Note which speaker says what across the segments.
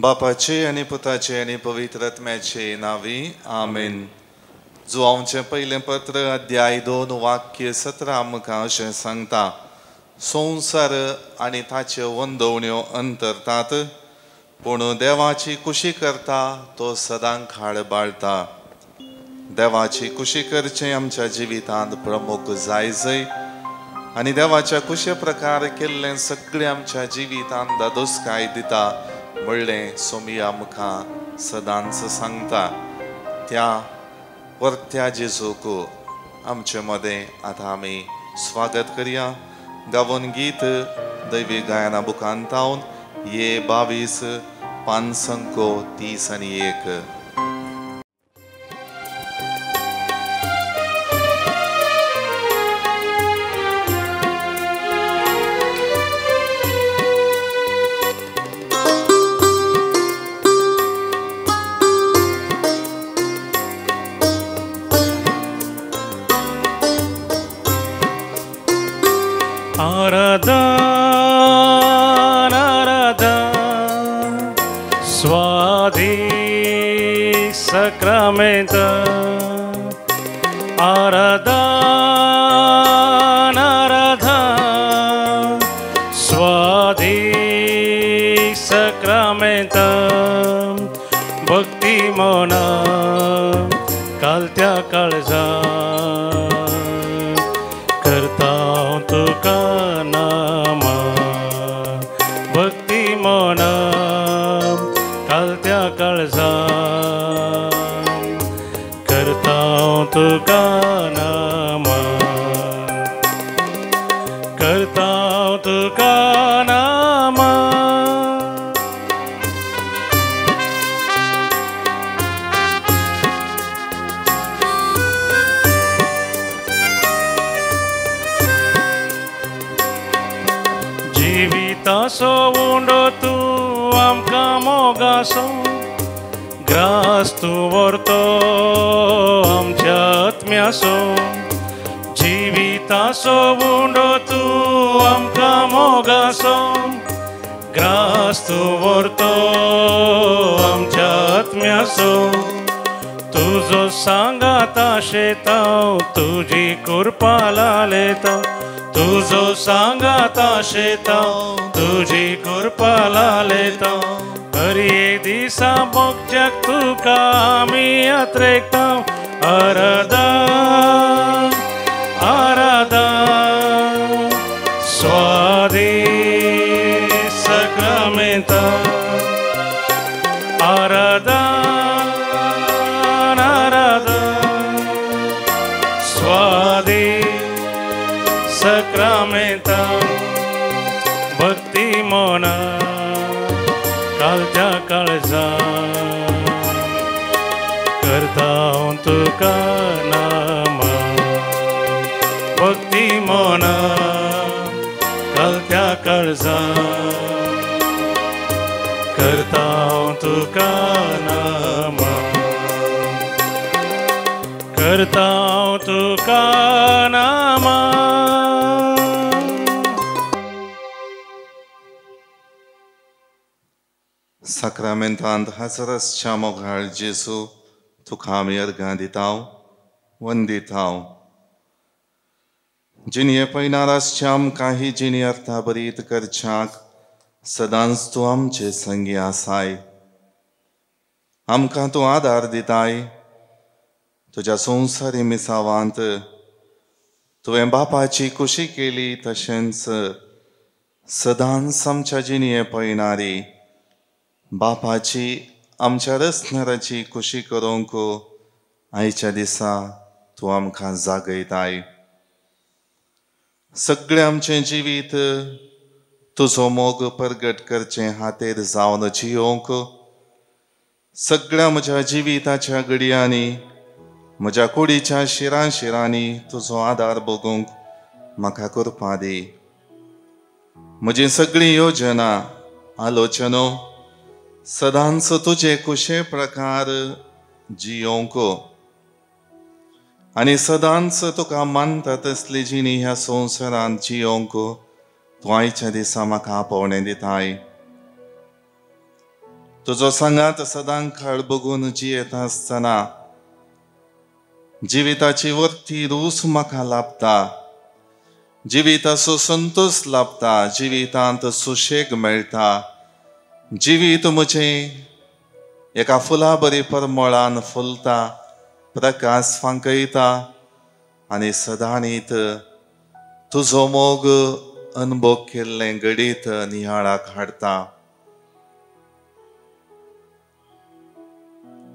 Speaker 1: बापाचे आनी पुताचे आनी पवित्र आत्म्याचे नांवी आमेन। जुवांचें पयलें पत्र अध्याय 2 वाक्य 17 आमकां अशें सांगता, संवसार आनी ताच्यो वंदवण्यो अंतरतात, पूण देवाची कुशी करता तो सदां खाळ बाळता। देवाची कुशी करचें आमच्या जिवितांत प्रमुख जाय जय आनी देवाच्या कुशे प्रकार केल्लें सगळें आमच्या जिवितांत दादोसकाय दिता म्हणलें सोमी आमकां सदांच सांगता। त्या परत्या जेजूक आमचे मदें आतां आमी स्वागत करया। गावन गीत दैवी गायना बुकांतावन ये 22 5 30 आनी 1।
Speaker 2: आराधन आराधन स्वादी सक्रामेंत भक्ती मना कालत्या काळजा करता तुका नामा भक्ती मना कालत्या काळजा करता तुका नामा करता तुका नामा। जिविताचो उंडो तूं आमकां मोगासो ग्रास तूं व्हरतो आमच्या आत्म्याचो जिविताचो उंडो तूं आमकां मोगासो ग्रास तूं व्हरतो आमच्या आत्म्याचो तुजो सांगाता शेताव तुजी कृपा लालेता तुजो सांगाता शेताव तुजी कृपा लालेता हर एक दिसा मोगच्याक तुका आमी अत्रेकता आराधन आराधन स्वादी सक्रामेंता आराधन आराधन स्वादी सक्रामेंता भक्ती मना कालच्या काळजा करता तुका नामा भक्ती मना कालच्या काळजा करता तुका नामा करता तुका नामा।
Speaker 1: साक्रामेंतांत हजर आसच्या मोगाळ जेजू तुका आमी अर्घां दिताव वंदिताव। जिणये पयणार आसच्या आमकां ही जिणी अर्थाभरीत करच्याक सदांच तूं आमचे संगी आसाय, आमकां तूं आदार दिताय। तुज्या संवसारी मिसावांत तुवें बापाची कुशी केली तशेंच सदांच आमच्या जिणये पयणारी बापाची आमच्या रचणाराची कुशी करूंक आयच्या दिसा तूं आमकां जागयताय। सगळें आमचें जिवीत तुजो मोग परगट करचें हातेर जावन जियोवंक सगळ्या म्हज्या जिविताच्या घडयांनी म्हज्या कुडीच्या शिरां शिरांनी तुजो आदार बगूंक म्हाका कृपा दी। म्हजी सगळी योजना आलोचनो सदांच तुजे कुशे प्रकार जियोवंक आनी सदांच तुका मानता तसली जिणी ह्या संवसारांत जियोवंक तूं आयच्या दिसा म्हाका आपोवणें दिताय। तुजो सांगात सदां काळ बघून जियेत आसतना जिविताची वर्ती रूच म्हाका लाभता, जिविताचो संतोश लाभता, जिवितांत सुशेग मेळटा। जिवीत म्हजें एका फुला बरी परमळान फुलता, प्रकाश फांकयता आनी सदांनीत तुजो मोग अनुभव केल्लें घडीत निहाळाक हाडटा।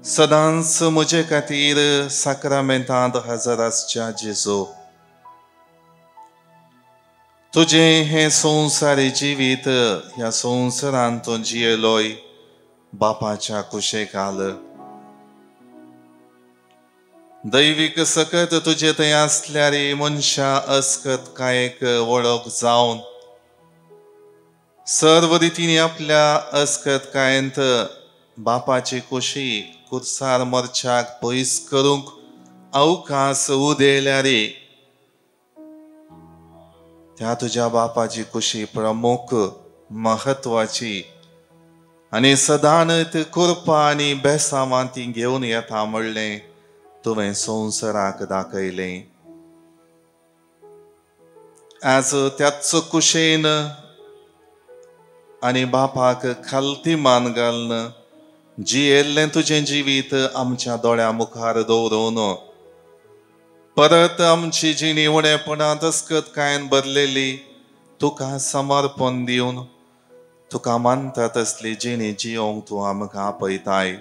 Speaker 1: सदांच म्हजे खातीर साक्रामेंतांत हजर आसच्या जेजू, तुजें हें संवसारी जिवीत ह्या संवसारांत तूं जियेलोय बापाच्या कुशेक आल। दैवीक सकत तुजे थंय आसल्यार मनशा अस्कत कांयक वळख जावन सर्व रितींनी आपल्या अस्कत कायंत बापाची कुशी कुर्सार मरच्याक पयस करूंक अवकाश उदेल्यार त्या तुज्या बापाची कुशी प्रमुख महत्वाची आनी सदांच कृपा आनी बेसांवां ती घेवन येता म्हणलें तुवें संवसाराक दाखयलें। आज त्याच कुशेन आनी बापाक खालती मान घालून जियेल्लें तुजें जिवीत आमच्या दोळ्या मुखार दवरून परत आमची जिणी उणेपणांत अस्कत कांयन भरलेली तुका समर्पण दिवन तुका मानता तसली जिणी जियोंक तूं आमकां आपयताय।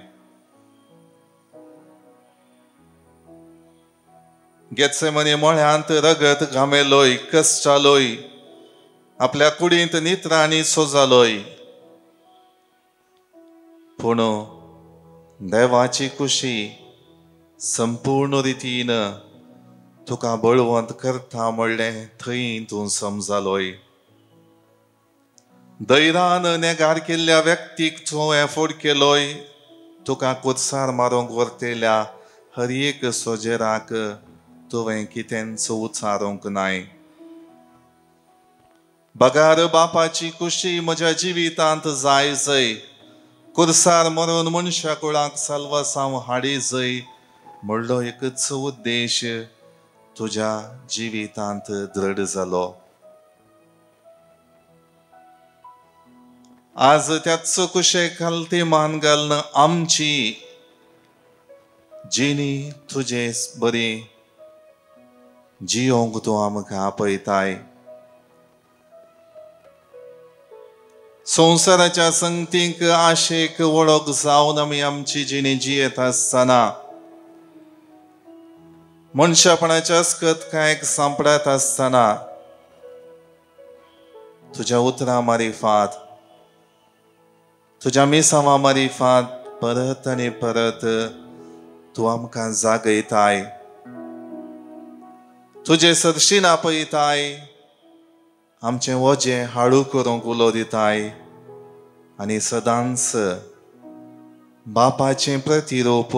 Speaker 1: गेत्सेमनी मळ्यांत रगत घामेलोय, कश्टालोय, आपल्या कुडींत नित्रांनी सोजालोय, पूण देवाची कुशी संपूर्ण रितीन तुका बळवंत करता म्हणलें थंय तूं समजालोय। धैर्यान नेगार केल्ल्या व्यक्तीक तूं एफोर्ड केलोय, तुका कुर्सार मारूंक व्हरतल्या हर एक सोजेराक तुवें कितेंच उचारूंक नाय। बगार बापाची कुशी म्हज्या जिवितांत जाय जय, कुर्सार मरून मनशा कुळाक साल्वासांव हाडी जय म्हणलो एकच उद्देश तुज्या जिवितांत दृढ जालो। आज त्याच कुशे खालती मान घालून आमची जिणी तुजे बरी जियोंक तूं आमकां आपयताय। संवसाराच्या संगतीक आशेक वळख जावन आमी आमची जिणी जियेत आसतना मनशापणाच्या अस्कत कांयक सांपडत आसतना तुज्या उतरां मारिफात, तुज्या मिसांवां मारिफात परत आनी परत तूं आमकां जागयताय, तुजे सरशीन आपयताय, आमचें वजें हाडू करूंक उलो दिताय आनी सदांच बापाचें प्रतिरूप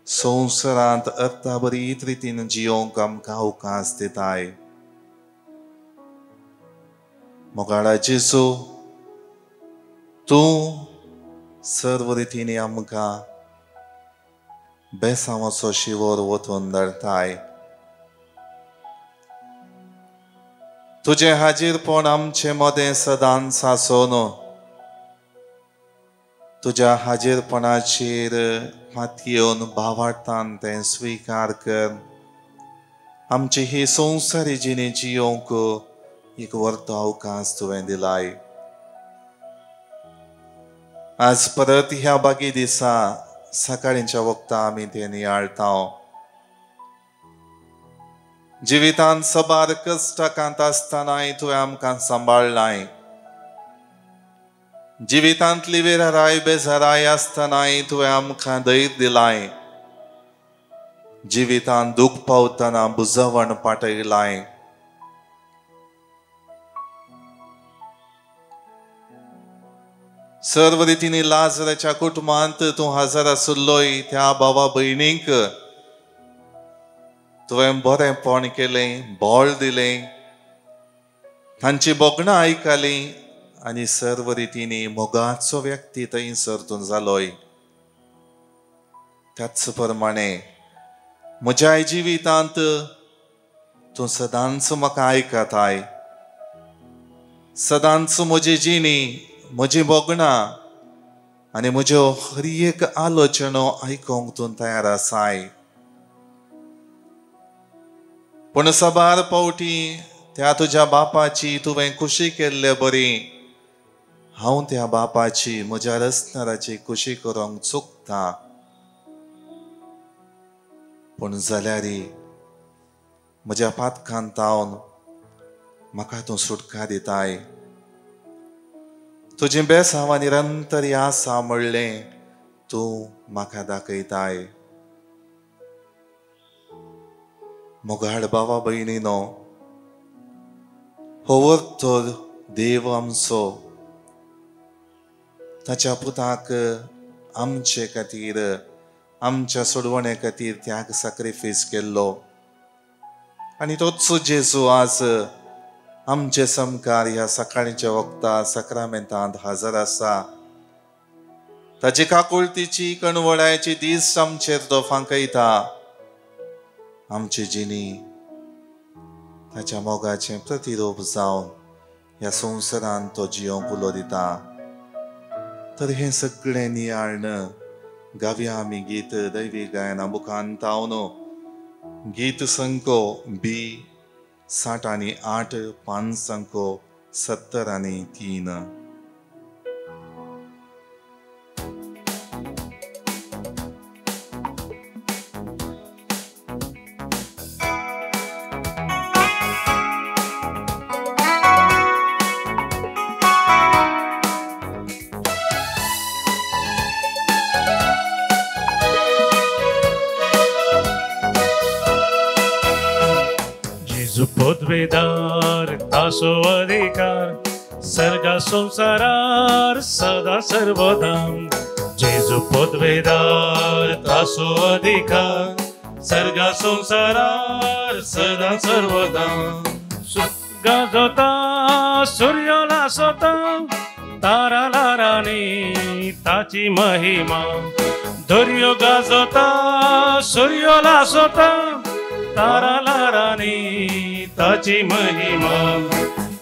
Speaker 1: संवसारांत अर्थाबरीत रितीन जियोंक आमकां अवकाश दिताय। मोगाळा जेजू, तूं सर्व रितींनी आमकां बेसांवाचो शिवोर वतून धरताय। तुजें हाजीरपण आमचे मदें सदांच आसून तुज्या हाजीरपणाचेर मातयेवन भावार्थान तें स्विकार कर। आमची ही संवसारी जिणी जियोंक एक वर्तो अवकाश तुवें दिलाय। आज परत ह्या बागी दिसा सकाळींच्या वखता आमी तें नियाळटा। जिवितांत सबार कश्टाकांत आसतनाय तुवें आमकां सांबाळ्ळाय, जिवितांतली वेराय बेजाराय आसतनाय तुवें आमकां धैर्य दिलाय, जिवितांत दूख पावतना बुजवण पाटयलाय। सर्व रितींनी लाजराच्या कुटुंबांत तूं हजर आसलोय त्या भावा भयणींक तुवें बरेंपण केलें, बळ दिलें, तांची भोगणां आयकलीं आनी सर्व रितींनी मोगाचो व्यक्ती थंयसर तूं जालोय. त्याच प्रमाणे म्हज्या जिवितांत तूं सदांच म्हाका आयकताय, सदांच म्हजी जिणी, म्हजी भोगणां आनी म्हज्यो हर एक आलोचनो आयकूंक तूं तयार आसाय. पूण साबार पावटी त्या तुज्या बापाची तुवें खुशी केल्ले बरी हांव त्या बापाची, म्हज्या रचणाराची खुशी करूंक चुकता. पूण जाल्यार म्हज्या पातकान तावन म्हाका तूं सुटका दिताय. तुजी बेसांवां निरंतर आसा म्हणलें तूं म्हाका दाखयताय. मोगाळ भावा भयणीनो, हो वर्तो देव आमचो ताच्या पुताक आमचे खातीर, आमच्या सोडवणे खातीर त्याग साक्रिफीस केल्लो आनी तोच जेजू आज आमचे समकार ह्या सकाळच्या वखता साक्रामेंतांत हजर आसा. ताची काकुळतीची कणवळायची दीस आमचेर तो फांकयता. आमची जिणी ताच्या मोगाचें प्रतिरूप जावन ह्या संवसारांत तो जियोंक उलो दिता. तर हें सगळें नियाळण गावया आमी गीत दैवी गायना मुखान तावन गीत संको बी 60 आनी 8, 5 संको 70 आनी 3.
Speaker 2: पदवेदार तासो अधिकार सर्गा संसारार सदा सर्वदा. जेजू पदवेदार तासो अधिकार सर्गा संसारार सदा सर्वदा. गाजोता सूर्य लासोता तारा लारानी ताची महिमा. दर्यो गाजोता सूर्य लासोता तारा लारानी ताची महिमा.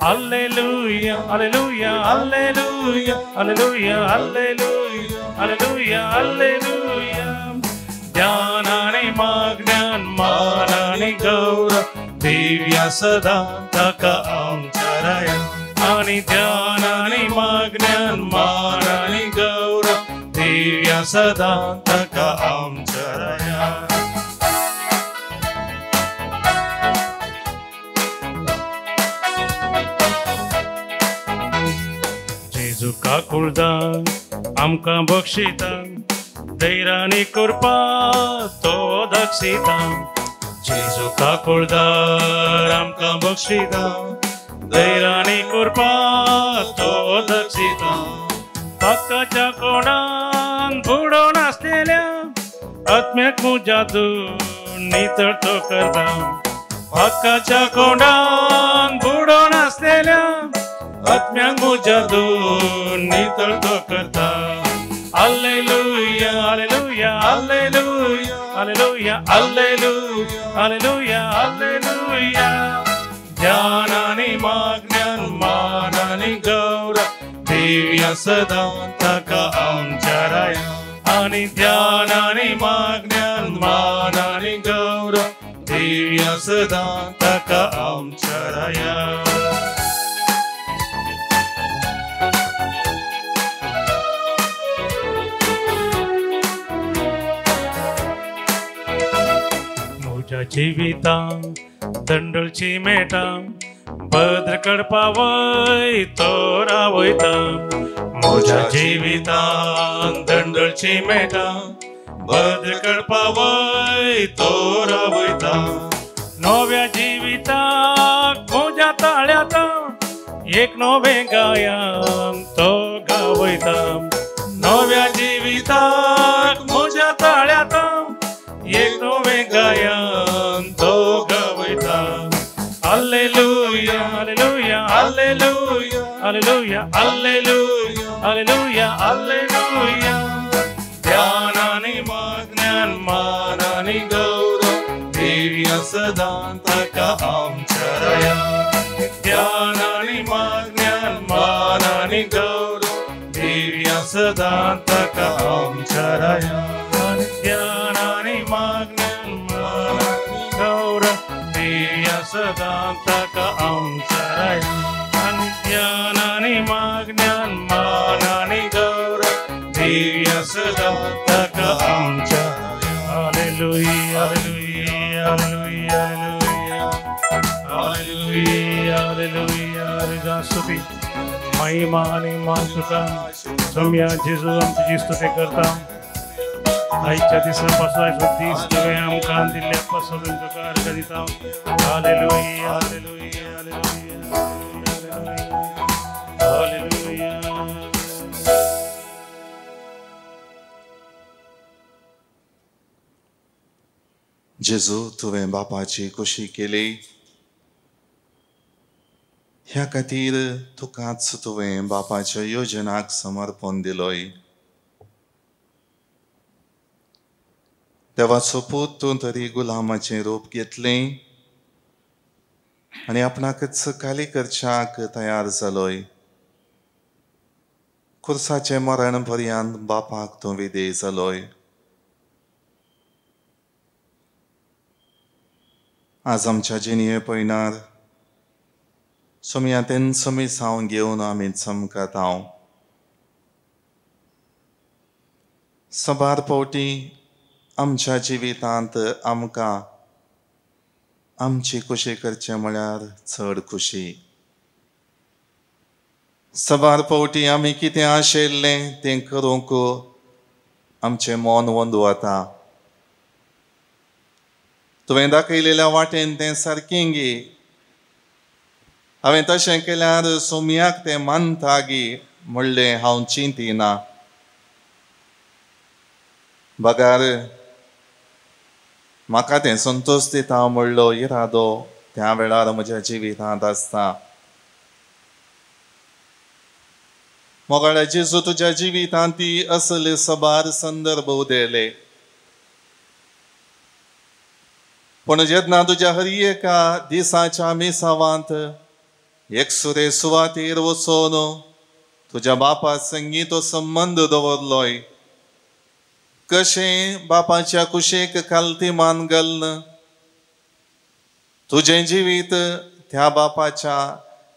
Speaker 2: Hallelujah hallelujah hallelujah hallelujah hallelujah hallelujah hallelujah. ध्यान आनी मागण्यान मान आनी गौरव दिव्या सदा ताका आमच्या राया. आनी ध्यान आनी मागण्यान मान आनी गौरव दिव्या सदा ताका आमच्या राया. जेजू काकुळदा आमकां बक्षिता धैर्यानी कृपा तो दक्षिता. जेजू काकुळदार आमकां बक्षिता धैर्यानी कृपा तो दक्षिता. पाकाच्या कोणान बुडोवन आसलेल्या आत्म्याक म्हज्या तूं नितळ तो करता. पाकाच्या कोणान बुडोवन आसलेल्या आत्म्याक म्हज्या तूं नितळ तो करता. Hallelujah hallelujah hallelujah hallelujah hallelujah hallelujah hallelujah. ध्यान आनी मागण्यान मान आनी गौरव दिव्या सदा ताका आमच्या राया. आनी ध्यान आनी मागण्यान मान आनी गौरव दिव्या सदा ताका आमच्या राया. म्हज्या जिवितां दंडळची मेटा भद्र कडपावय तो रावयता. म्हज्या जिवितां दंडळची मेटा भद्र कडपावय तो रावयता. नव्या जिविताक म्हज्या ताळ्यात एक नवें गायन तो गावयता. नव्या जिविताक म्हज्या ताळ्यात एक नवें गायन तो गावयता. Hallelujah hallelujah hallelujah hallelujah Hallelujah, hallelujah, hallelujah. ध्यान आनी मागण्यान मान आनी गौरव दिवया सदां ताका आमच्या राया. ध्यान आनी मागण्यान मान आनी गौरव दिवया सदां ताका आमच्या राया. ध्यान आनी मागण्यान मान आनी गौरव दिवया सदां ताका आमच्या राया. ध्यान आनी मागण्यान मान आनी गौरव दिवया सदां ताका आमच्या. Hallelujah, hallelujah, hallelujah, hallelujah, hallelujah. Hallelujah. स्तुती महिमा आनी मान तुका सोम्या जेजू आमी तुजी स्तुती करता. आयच्या दिसा पासून आयचो दीस तुवें आमकां दिल्ल्या पासून तुका अर्घ दिता. Hallelujah, hallelujah, hallelujah, hallelujah.
Speaker 1: जेजू, तुवें बापाची खोशी केली, ह्या खातीर तुकाच तुवें बापाच्या योजनाक समर्पण दिलोय. देवाचो पूत तूं तरी गुलामाचें रूप घेतलें आनी आपणाकच खाली करच्याक तयार जालोय. खुर्साचें मरण पर्यंत बापाक तूं विधेय जालोय. आज आमच्या जिणये पयणार सोमया तेंचो मिसांव घेवन आमी चमकता. सबार फावटी आमच्या जिवितांत आमकां आमची खुशी करचें म्हळ्यार चड खुशी. सबार फावटी आमी कितें आशिल्लें तें करूंक आमचें मन वंद वता. तुवें दाखयलेल्या वाटेन तें सारकें गी, हांवें तशें केल्यार सोमयाक तें मानता गी म्हणलें हांव चिंतिना. बगार म्हाका तें संतोश दिता म्हणलो इरादो त्या वेळार म्हज्या जिवितांत आसता. मोगाळ्या जेजू, तुज्या जिवितांत ती असले सबार संदर्भ उदेले. पूण जेन्ना तुज्या हर एका दिसाच्या मिसावांत एकसुरे सुवातेर वचून तुज्या बापा संगी तो संबंद दवरलोय, कशें बापाच्या कुशेक खालती मान घालून तुजें जिवीत त्या बापाच्या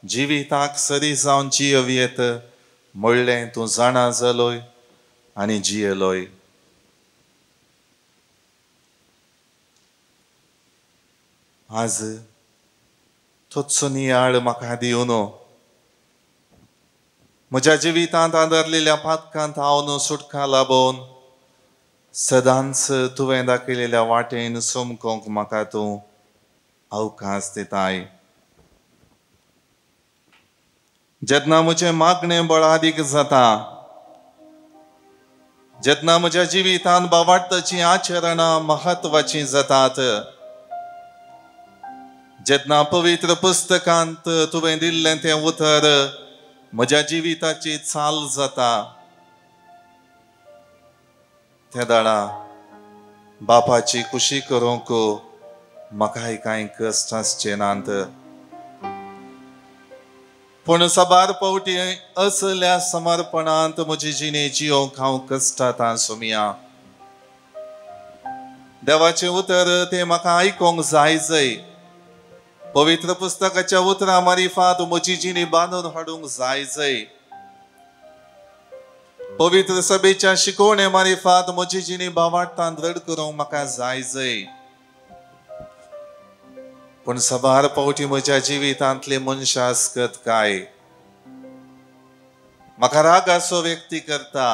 Speaker 1: जिविताक सरी जावन जियेत म्हणलें तूं जाणा जालोय आनी जियेलोय. आज तोच नियाळ म्हाका दिवन म्हज्या जिवितांत आदारलेल्या पातकांत हांव सुटका लाबोवन सदांच तुवें दाखयलेल्या वाटेन चमकोंक म्हाका तूं अवकाश दिताय. जेन्ना म्हजें मागणें बळादीक जाता, जेन्ना म्हज्या जिवितांत बावाटची आचरणां म्हत्वाचीं जातात, जेन्ना पवित्र पुस्तकांत तुवें दिल्लें तें उतर म्हज्या जिविताची चाल जाता, त्या दाडा बापाची खुशी करूंक म्हाकाय कांय कश्ट आसचे नात. पूण साबार फावटी असल्या समर्पणांत म्हजी जिणे जियोंक हांव कश्टातां सोमया. देवाचें उतर तें म्हाका आयकोंक जाय जय, पवित्र पुस्तकाच्या उतरां मारिफात म्हजी जिणी बांदून हाडूंक जाय जय, पवित्र सभेच्या शिकवणे मारिफात म्हजी जिणी भावार्थान दृढ करूंक म्हाका जाय जय. पूण साबार फावटी म्हज्या जिवितांतली मनशां आसकत काय म्हाका रागाचो व्यक्ती करता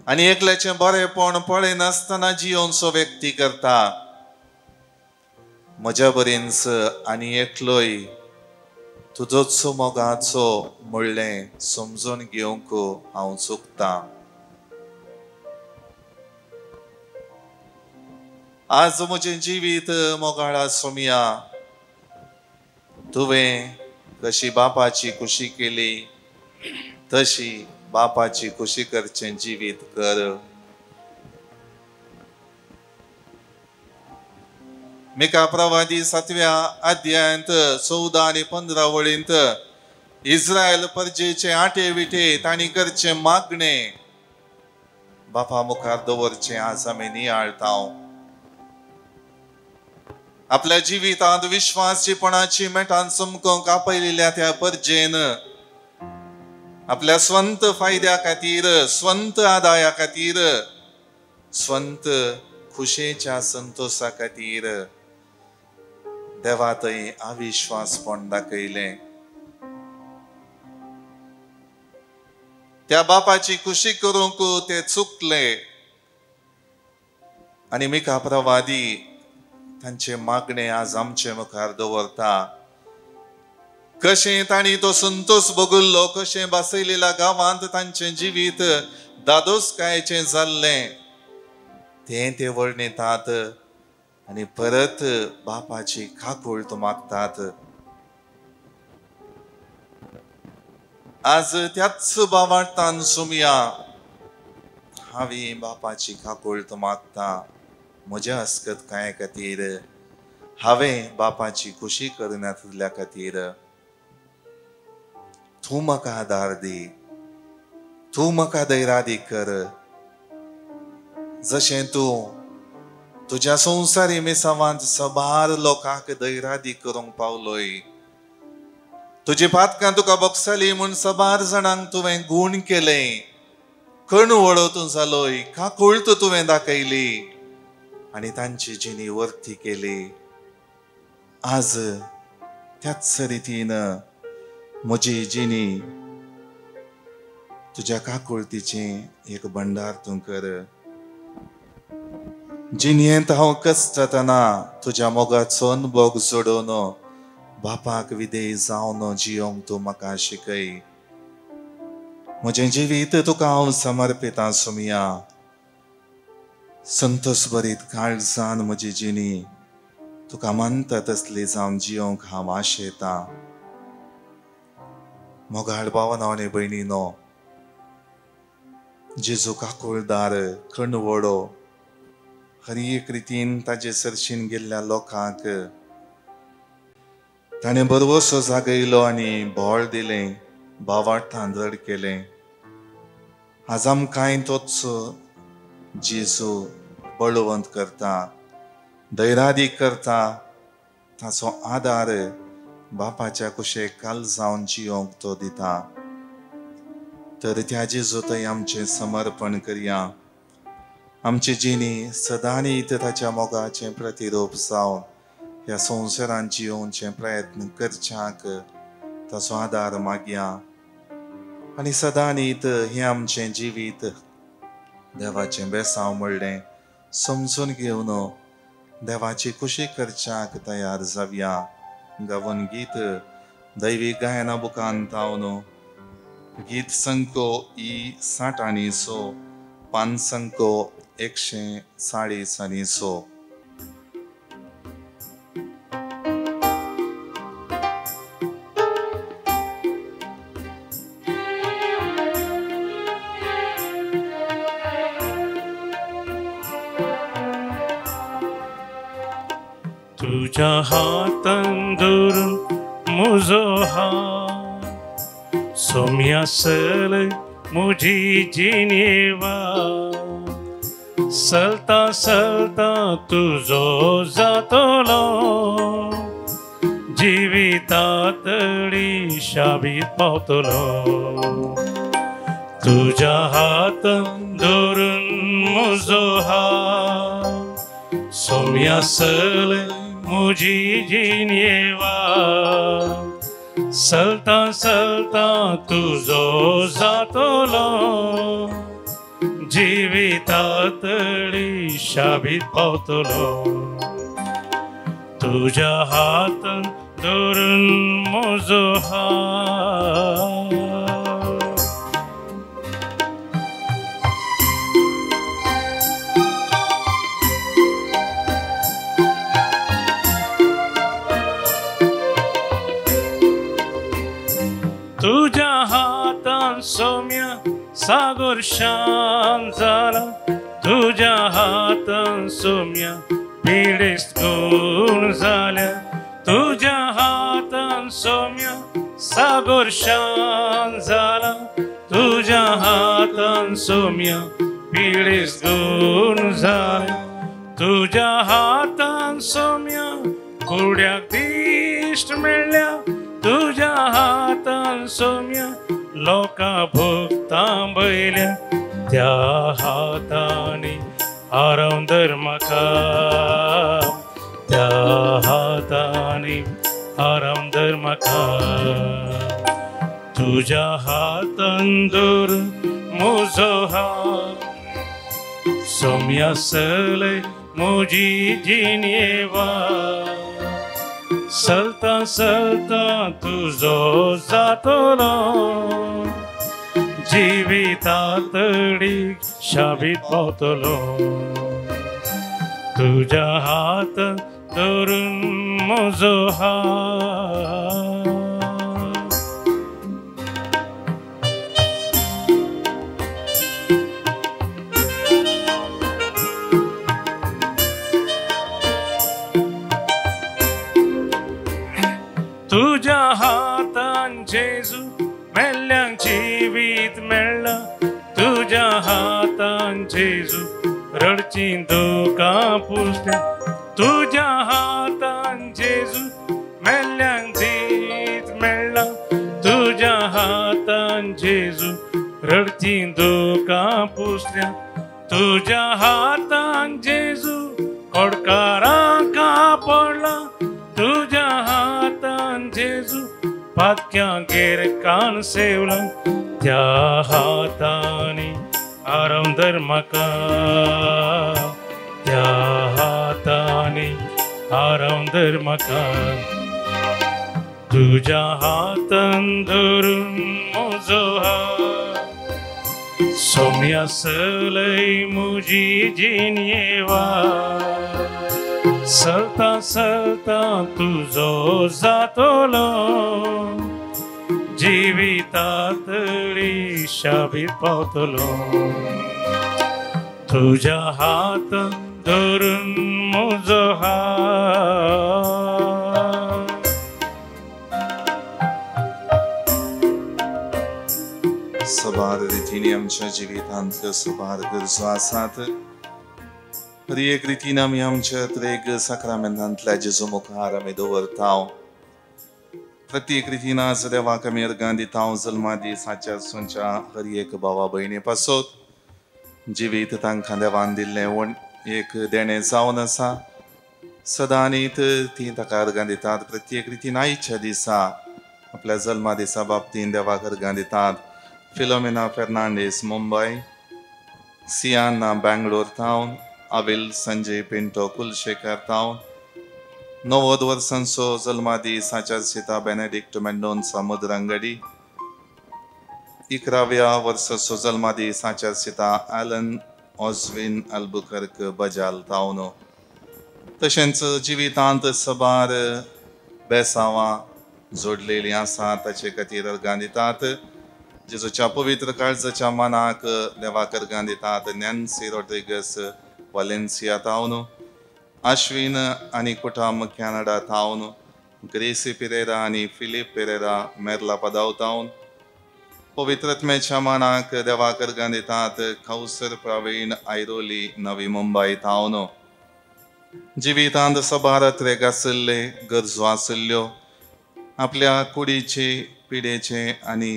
Speaker 1: आनी एकल्याचें बरेंपण पळयनासतना जियोनसो व्यक्ती करता. म्हज्या बरेंच आनी एकलोय तुजोच मोगाचो म्हणलें समजून घेवंक हांव चुकतां. आज म्हजें जिवीत मोगाळा सोमया, तुवें कशी बापाची खुशी केली तशी बापाची खुशी करचें जिवीत कर. मिका प्रवादी 7व्या अध्यायांत 14 आनी 15 वळींत इस्रायल परजेचे आटे विटे तांणी करचें मागणें बापा मुखार दवरचें आज आमी नियाळता. आपल्या जिवितांत विश्वासीपणाची मेटान चमकोवंक आपयलेल्या त्या परजेन आपल्या स्वंत फायद्या खातीर, स्वंत आदाया खातीर, स्वंत खुशेच्या संतोषा खातीर देवा थंय अविश्वासपण दाखयलें. त्या बापाची खुशी करूंक ते चुकले आनी मिका प्रवादी तांचे मागणे आज आमचे मुखार दवरता. कशें तांणी तो संतोष भोगल्लो, कशें बसयलेल्या गांवांत तांचें जिवीत दादोसकायेचें जाल्लें तें ते वर्णितात आनी परत बापाची काकूळट मागतात. आज त्याच बावार्थान सुमया हांवें बापाची काकूळट मागता. म्हज्या अस्कत कांय खातीर हांवें बापाची खुशी करनातल्या खातीर तूं म्हाका आदार दी, तूं म्हाका धैर्यादी कर. जशें तूं तुज्या संवसारी मिसावांत सबार लोकांक धैर्यादी करूंक पावलोय, तुजी पातकां तुका बगसली म्हूण सबार जाणांक तुवें गूण केलें, कणू वळो तूं जालोय, काकूळट तुवें दाखयली आनी तांची जिणी वर्ती केली. आज त्याच रितीन म्हजी जिणी तुज्या काकुळतीचें एक भंडार तूं कर. जिणयेंत हांव कसतना तुज्या मोगाचो अनभोग जोडोवन बापाक विधेय जावन जियोंक तूं म्हाका शिकय. म्हजें जिवीत तुका हांव समर्पितां सुमया. संतोष भरीत काळजान म्हजी जिणी तुका मानता तसली जावन जियोंक हांव आशेतां. मोगाळ भावानो आनी भयणीनो, जेजू काकुळदार कणवडो हर एक रितीन ताजे सरशीन गेल्ल्या लोकांक ताणें बरवसो जागयलो आनी बळ दिलें, भावार्थान जड केलें. आज आमकांय तोच जेजू बळवंत करता, धैर्यादी करता. ताचो आदार बापाच्या कुशेक काल जावन जियोंक तो दिता. तर त्या जेजू थंय आमचें समर्पण करया. आमची जिणी सदांच ताच्या मोगाचें प्रतिरूप जावन ह्या संवसारांत जियोवचे प्रयत्न करच्याक ताचो आदार मागया आनी सदांच हें आमचें जिवीत देवाचें बेसांव म्हणलें समजून घेवन देवाची खुशी करच्याक तयार जावया. गावन गीत दैवी गायना बुकान तावन गीत संको ई 60 आनी 100, पान संको 140 आनी 100.
Speaker 2: तुझ्या हातान धरून म्हजो हात सोम्या सल म्हजी जिणेवा चलता चलता तुजो जातलो जिवितातली शाबीत पावतलो. तुझ्या हातान धरून म्हजो हात सोम्या सल म्हजी जिणेवा चलता चलता तुजो जातलो जिवितातली शाबीत पावतलो. तुझ्या हातान धरून म्हजो हात. तुझ्या हातान हातान सोम्या सागर शांत जाला, तुज्या हातान सोम्या पिडेस्त गुण जाल्या, तुज्या हातान सोम्या सागर शांत जाला, तुज्या हातान सोम्या पिडेस्त गुण जाल्या, तुज्या हातान सोम्या कुड्याक दिश्ट मेळ्ळ्या, तुज्या हातान सोम्या लोकां भोगतां बयल्या, त्या हातांनी आराम धर म्हाका, त्या हातांनी आराम धर म्हाका, तुज्या हातान धर म्हजो हात सोम्या सलय म्हजी जिणये वाट, चलता चलता तुजो जातलो जिविता तडीक शाबीत पावतलो, तुज्या हात धरून म्हजो हात. तुज्या हातान जेजू मेल्ल्यांक जिवीत मेळ्ळां, तुज्या हातान जेजू रडचीं दुकां पुसल्या, तुज्या हातान जेजू मेल्ल्यांक जिवीत मेळ्ळां, तुज्या हातान जेजू रडचीं दुकां पुसल्या, तुज्या हातान जेजू कोडकारांक पडला, तुज्या हातान जेजू पातक्यांगेर कान सेवला, त्या हातांनी आराम धर म्हाका, त्या हातांनी आराम धर म्हाका, तुज्या हातान धरून म्हजो हात सोम्या सलय म्हजी जिणये वाट, चलता चलता तुजो जातलो जिविता तडी शाबीत पावतलो, तुज्या हात धरून म्हजो हात.
Speaker 1: सबार रितींनी आमच्या जिवितांतल्यो सबार गरजो आसात. हर एक रितीन आमी आमच्या त्रेग साक्रामेंतांतल्या जेजू मुखार आमी दवरता. प्रत्येक रितीन आज देवाक आमी अर्गां दिता. जल्मा दिसाच्या सुनच्या हर एक भावा भयणी पासत जिवीत तांकां देवान दिल्लें एक देणें जावन आसा. सदांनीत ती ताका अर्गां दितात. प्रत्येक रितीन आयच्या दिसा आपल्या जल्मा दिसा बाबतीन देवाक अर्गां दितात. फिलोमिना फेर्नांडीस मुंबय, सियाना बँगलोर थावन, अविल संजय पिंटो कुलशेखर थावन, 90 वर्सांचो जल्मादीस आचार्य सीता बेनेडिक्ट मेंडोन्सा मुद्रंगडी, 11व्या वर्साचो जल्मादीस आचार्य सीता ॲलन ऑस्विन अल्बुकर्क बजाल थावन. तशेंच जिवितांत सबार बेसांवां जोडलेलीं आसा ताचे खातीर अर्गां दितात. जेजूच्या पवित्र काळजाच्या मनाक देवाक अर्गां दितात. नॅन्सी रॉड्रिगस वालेन्सिया थावन, अश्विन आनी कुटाम कॅनडा थावन, ग्रेसी पिरेरा आनी फिलीप पिरेरा मेर्ला पदाव थावन, पवित्रत्मेच्या मानाक देवाक अर्गां दितात. कौसर प्रवीण ऐरोली नवी मुंबय थावन. जिवितांत सबार त्रेग आशिल्ले गरजो आशिल्ल्यो आपल्या कुडीचे पिडेचे आनी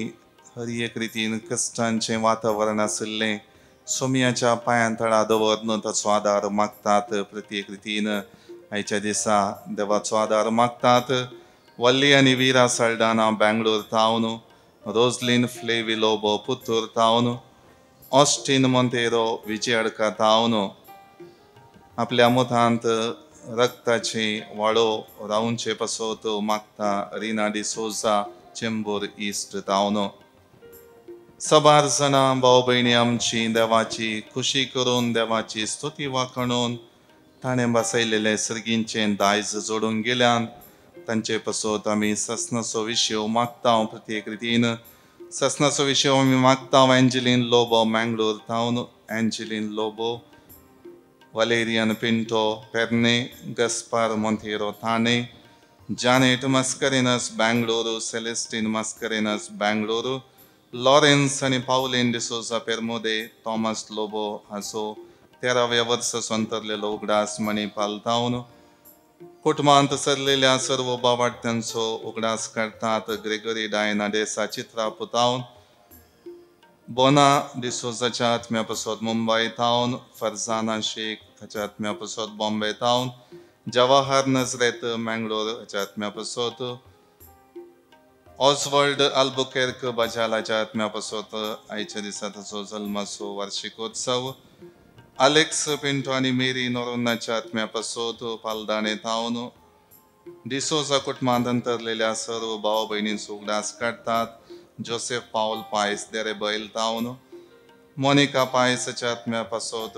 Speaker 1: हर एक रितीन कश्टांचें वातावरण आशिल्लें सोम्याच्या पांयां तळा दवरून ताचो आदार मागतात. प्रत्येक रितीन आयच्या दिसा देवाचो आदार मागतात. वल्ली आनी वीरा सल्डाना बँगलोर थावन, रोजलीन फ्लेवी लोबो पुत्तूर थावन, ऑस्टीन मोंतेरो विजयडका थावन, आपल्या मुखांत रक्ताची वाळो रावचे पासत मागता रिना डिसोजा चेंबूर इस्ट थावन. सबार जाणां भाव भयणी आमची देवाची खुशी करून देवाची स्तुती वाखणून ताणें बसयलेले सर्गींचें दायज जोडून गेल्यान तांचे पासत आमी ससनाचो विशय मागता. प्रत्येक रितीन ससनाचो विशय आमी मागता Angeline Lobo Mangalore town, Angeline Lobo, Valerian Pinto Pernem, Gaspar Monteiro Thane, Janet Mascarenhas Bengaluru, Celestine Mascarenhas Bengaluru, Lawrence आनी पावलीन डिसोजा पेरमोदे, थॉमस लोबो हाचो 13व्या वर्सा सोंतरलेलो उगडास मणिपाल थावन. कुटुंबांत सरलेल्या सर्व बावाट्यांचो उगडास काडटात ग्रेगरी डायना डेसा चित्रा पुतावन, बोना डिसोजाच्या आत्म्या पसत मुंबय थावन, फरजाना शेख हाच्या आत्म्या पसत बॉम्बे थावन, जवाहर नजरेत मँगलोर हाच्या आत्म्या पसत, ऑसवर्ल्ड अल्बुकेर्क बजालाच्या आत्म्या पसत आयच्या दिसा ताचो जल्माचो वार्षिकोत्सव, अलेक्स पिंटो आनी मेरी नोरोन्नाच्या आत्म्या पसत पालदाणे थावन. डिसोजा कुटुंबांत अंतरलेल्या सर्व भाव भयणींचो उगडास काडटात जोसेफ पावल पायस देरेबैल थावन, मोनिका पायसाच्या आत्म्या पसत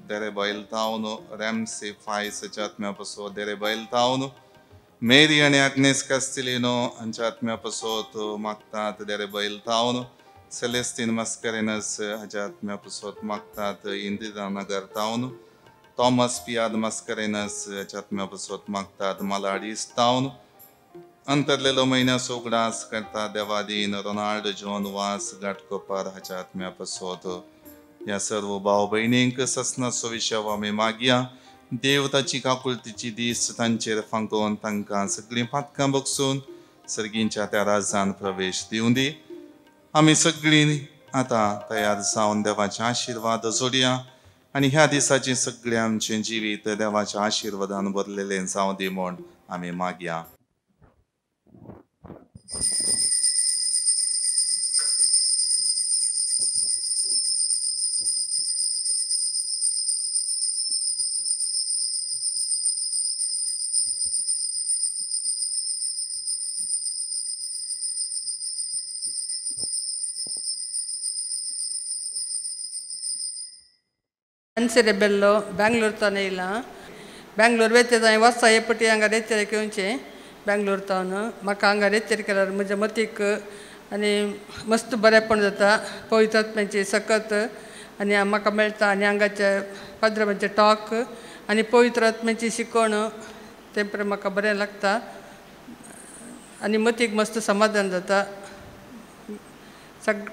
Speaker 1: देरेबैल थावन, रॅमसी फायसाच्या आत्म्या पसत देरेबैल थावन, मेरी आनी आग्नेस कास्तिलिनो हांच्या आत्म्या पसत मागतात देरेबैल थावन, सेलेस्टीन मस्करेनस हाच्या आत्म्या पसत मागतात इंदिरा नगर थावन, थॉमस पियाद मस्करेनस हाच्या आत्म्या पसत मागतात मालाडीस थावन. अंतरलेलो म्हयन्याचो उगडास करता देवादीन रोनाल्ड जॉन वास घाटकोपर हाच्या आत्म्या पसत. ह्या सर्व भाव भयणींक ससनाचो विशय आमी मागया. देव ताची काकुळतीची दीस तांचेर फांकोवन तांकां सगळीं पातकां बगसून सर्गींच्या त्या राजान प्रवेश दिवं दी. आमी सगळीं आतां तयार जावन देवाचे आशिर्वाद जोडया आनी ह्या दिसाचें सगळें आमचें जिवीत देवाच्या आशिर्वादान भरलेलें जावं दी म्हूण आमी मागया.
Speaker 3: अनसेरे बेल्लो बेंगलोर ताने येयला. बेंगलोर वेते जाय वाचता हे पटी हांगा रेतेर घेवचें बेंगलोर तावन म्हाका हांगा रेतेर केल्यार म्हज्या मतीक आनी मस्त बरेंपण जाता. पवित्र आत्म्याची सकत आनी म्हाका मेळटा आनी हांगाचे पाद्रमाचे टॉक आनी पवित्र आत्म्याची शिकवण तें पळय म्हाका बरें लागता आनी मतीक मस्त समाधान जाता.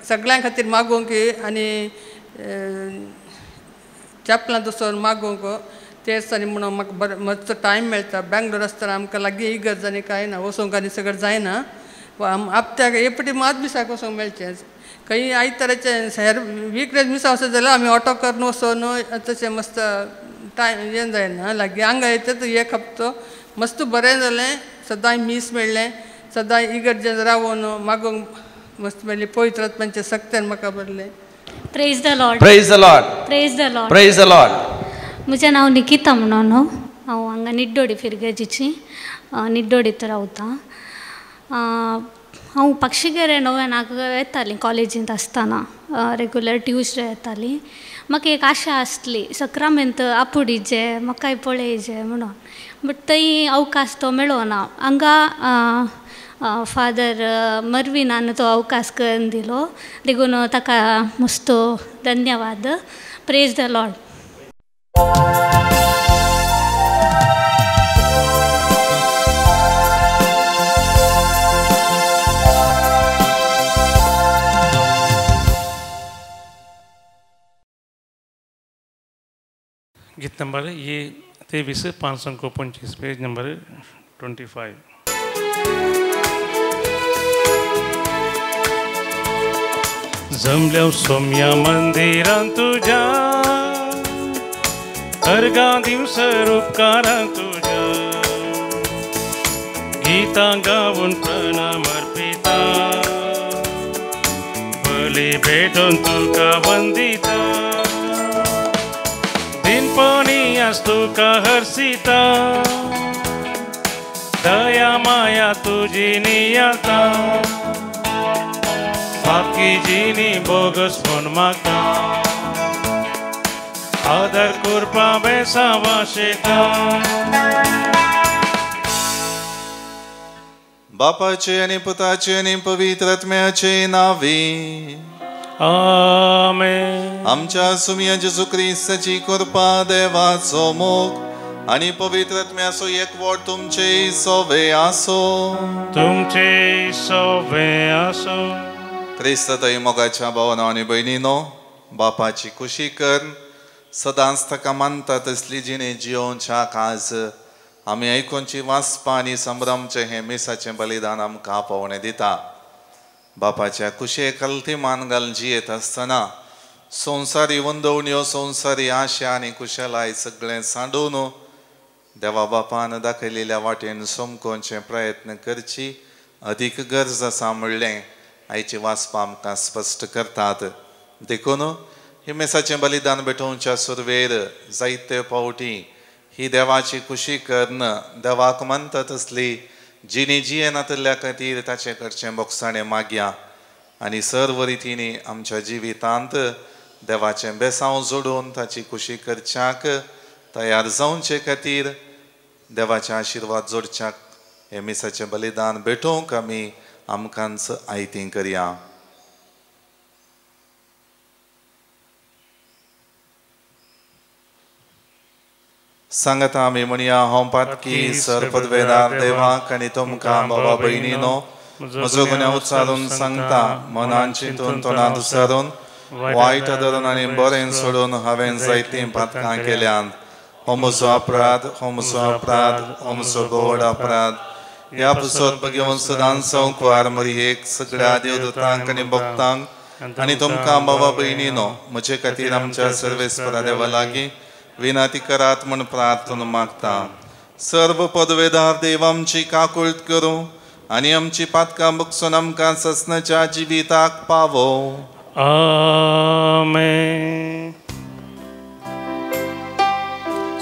Speaker 3: सगळ्यां खातीर मागूंक आनी चॅपलांत वचून मागूंक ते दिसांनी म्हणून म्हाका बरें मस्त टायम मेळटा. बेंगलोर आसतना आमकां लागीं इगर्ज आनी कांय ना, वचूंक आनी सगळें जायना. आपत्याक एक फावटी मात मिसाक वचूंक मेळचें. खंय आयताराचें हेर वीक डेज मिसा वचत जाल्यार आमी ऑटो करून वचून तशें मस्त टायम हें जायना. लागीं हांगा येता एक हप्तो मस्त बरें जालें. सदांय मीस मेळ्ळें, सदांय इगर्जेन रावून मागूंक मस्त मेळ्ळी. पवित्र आत्म्याचें सक्तेन म्हाका बरलें.
Speaker 4: Praise the Lord.
Speaker 5: Praise the Lord.
Speaker 4: Praise the Lord.
Speaker 5: Praise the Lord.
Speaker 4: म्हजें नांव निकिता म्हणून हांव हांगा निड्डोडी फिरगेजीची निड्डोडीत रावता. हांव पाक्षिकेरे नव्यानाक येतालीं कॉलेजींत आसतना रेगुलर ट्युजडे येताली. म्हाका एक आशा आसली सक्रामेंत आपुडीचे म्हाकाय पळयचे म्हणून, बट थंय अवकाश तो मेळना. हांगा फादर मर्विनान तो अवकाश करून दिलो देखून ताका मस्त धन्यवाद. Praise the Lord.
Speaker 2: गीत नंबर ये 23 525 पेज नंबर 25. जमल्या सोम्या मंदिरां तुझ्या अर्घां दिवस उपकारां तुझ्या गीतां गावन प्रणाम अर्पिता बली भेटून तुका वंदिता दिनपणी आस तुका हर्षिता दया माया तुझी नियाता बाकी जिनी बोगस म्हूण मागता आदर कृपा बेसा वाशेता.
Speaker 1: बापाचे आनी पुताचे आनी पवित्र आत्म्याचे नांवी
Speaker 2: आमेन.
Speaker 1: आमच्या सुमया जेजू क्रिस्ताची कृपा, देवाचो मोग आनी पवित्र आत्म्याचो एकवट तुमचे सोवे आसो.
Speaker 2: तुमचे सोवे आसो.
Speaker 1: क्रिस्त थंय मोगाच्या भावना आनी भयणीनो, बापाची खुशी कर सदांच ताका मानता तसली जिणे जियोवच्या काज आमी आयकुची वाचपा आनी संभ्रमचें हें मिसाचें बलिदान आमकां आपोवणें दिता. बापाच्या कुशे खालती मान घालून जियेत आसतना संवसारी वंदवण्यो, संवसारी आशा आनी कुशलाय सगळें सांडून देवा बापान दाखयलेल्या वाटेन समकोवचे प्रयत्न करची अदीक गरज आसा म्हणलें आयची वाचपां आमकां स्पश्ट करतात. देखून ही मिसाचें बलिदान भेटोवच्या सुरवेर जायते फावटी ही देवाची खुशी करून देवाक मानता तसली जिणी जियेनातल्या खातीर ताचे कडचें बोगसाणें मागया आनी सर्व रितींनी आमच्या जिवितांत देवाचें बेसांव जोडून ताची खुशी करच्याक तयार जावचे खातीर देवाचे आशिर्वाद जोडच्याक हें मिसाचें बलिदान भेटोवंक आमी आमकांच आयतीं करया. सांगता आमी म्हणया, हांव पातकी सर्पदवेदार देवाक आनी तुमकां बाबा भयणीनो म्हजो गुन्यांव उच्चारून सांगता, मनान चिंतून तोंडांत उच्चारून वायट धरून आनी बरें सोडून हांवें जायतीं पातकां केल्यांत. हो म्हजो अपराध, हो म्हजो अपराध, हो म्हजो गोड अपराध. ह्या पुसत घेवन सदांच संकवार मरियेक, सगळ्या देवदूतांक आनी भक्तांक आनी तुमकां बाबा भयणीनो म्हजे खातीर आमच्या सर्वेस्परा देवा लागीं विनंती करात म्हूण प्रार्थना मागता. सर्व पदवेदार देव आमची काकुळट करूं आनी आमची पातकां बगसून आमकां ससनाच्या जिविताक पावो.
Speaker 2: आमेन.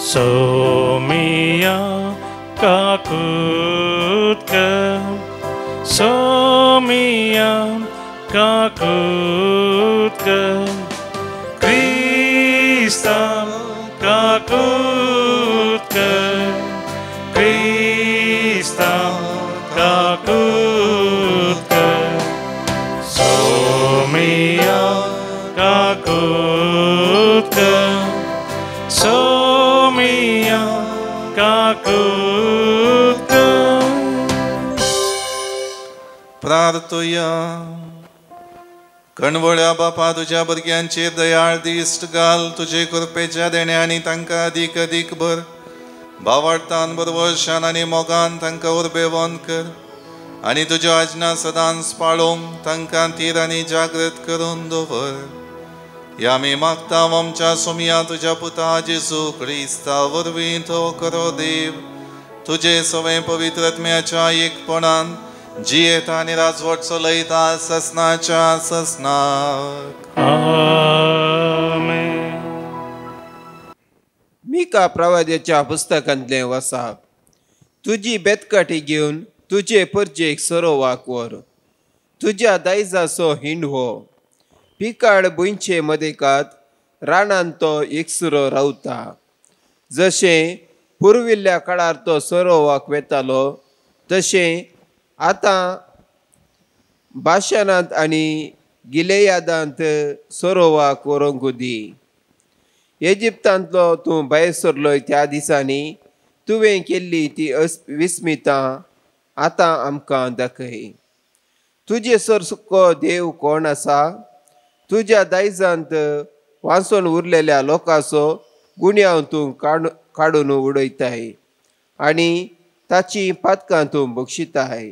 Speaker 2: सोमिया काकुत कर, सोमिया काकुत कर, क्रिस्ता काकुत कर, क्रिस्ता काकुत कर, सोमिया काकुत कर, सोमिया काकुत कर.
Speaker 1: प्रार्थया. कणवळ्या बापा, तुज्या भुरग्यांचेर दयाळ दिश्ट घाल, तुजे कृपेच्या देण्यांनी तांकां अदीक अदीक भर. भावार्थान, बरवशान आनी मोगान तांकां उर्बेवन कर आनी तुज्यो आज्ञा सदांच पाळोवंक तांकां थीर आनी जागृत करून दवर. ह्या आमी मागता आमच्या सोमया तुज्या पुता जेजू क्रिस्ता वरवीं तो करो देव तुजे सवें पवित्र आत्म्याच्या एकपणान जियेता आनी राजवट चलयता ससनाच्या ससनाक.
Speaker 2: आमेन.
Speaker 5: मिका प्रवाद्याच्या पुस्तकांतलें वसाप. तुजी बेतकाठी घेवन तुजे परजेक सरोवाक व्हर, तुज्या दायजाचो हिंड हो. पिकाळ भुंयचे मदेकात रानांत तो एकसुरो रावता. जशें पुर्विल्ल्या काळार तो सरोवाक वेतालो तशें आतां बाशानांत आनी गिलेयादांत सरोवाक व्हरूंक दी. इजिप्तांतलो तूं भायर सरलोय त्या दिसांनी तुवें केल्ली ती विस्मितां आतां आमकां दाखय. तुजे सरसुको देव कोण आसा? तुज्या दायजांत वांचून उरलेल्या लोकांचो गुन्यांव तूं काडून उडयताय आनी ताची पातकां तूं बक्षिताय.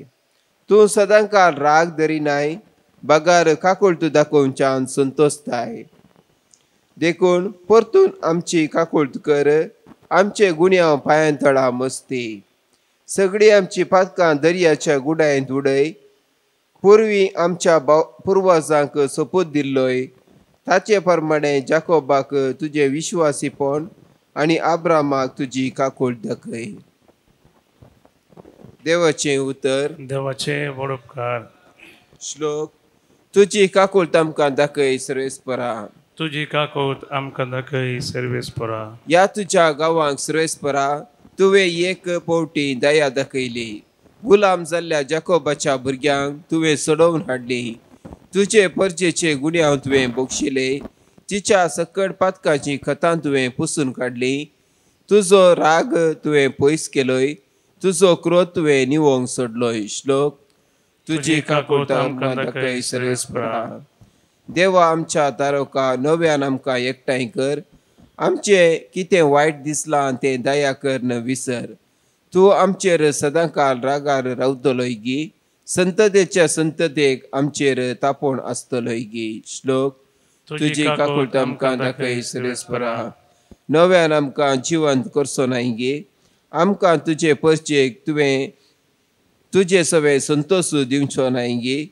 Speaker 5: तूं सदांकाळ राग धरिनाय, बगार काकुळट दाखोवच्यान संतोषताय. देखून परतून आमची काकुळट कर, आमचे गुन्यांव पांयां तळा मस्ती. सगळीं आमची पातकां दर्याच्या गुडायेंत उडय. पुर्वी आमच्या पुर्वजांक सोपूत दिल्लोय ताचे प्रमाणे जाकोबाक तुजें विश्वासीपण आनी आब्रामाक तुजी काकुळट दाखय. देवाचें उतर.
Speaker 2: देवाचे व्हड उपकार.
Speaker 5: श्लोक. तुजी काकुळट आमकां दाखय सर्वेस्परा.
Speaker 2: तुजी काकुळट आमकां दाखय सर्वेस्परा.
Speaker 5: ह्या तुज्या गांवांक सर्वेस्परा तुवें एक पवटी दया दाखयली. गुलाम जाल्ल्या जाकोबाच्या भुरग्यांक तुवें सोडोवन हाडली. तुजे परजेचे गुन्यांव तुवें बक्षिले, तिच्या सकट पातकाची खतां तुवें पुसून काडली. तुजो राग तुवें पयस केलोय, तुजो क्रोध तुवें निवोंक सोडलोय. श्लोक. तुजी काकूट आमकां दाखय सर्वेस्परा. देवा आमच्या तारोका नव्यान आमकां एकठांय कर. आमचें कितें वायट दिसलां तें दया कर न विसर. तूं आमचेर सदांकाल रागार रावतलोय गी, संततेच्या संततेक आमचेर तापोण आसतलोय गी. श्लोक. तुजी काकूट आमकां दाखय सर्वेस्परा. नव्यान आमकां जिवंत करचो नाय गी, आमकां तुजे परचेक तुवें तुजे सवे संतोश दिवचो नाय गी.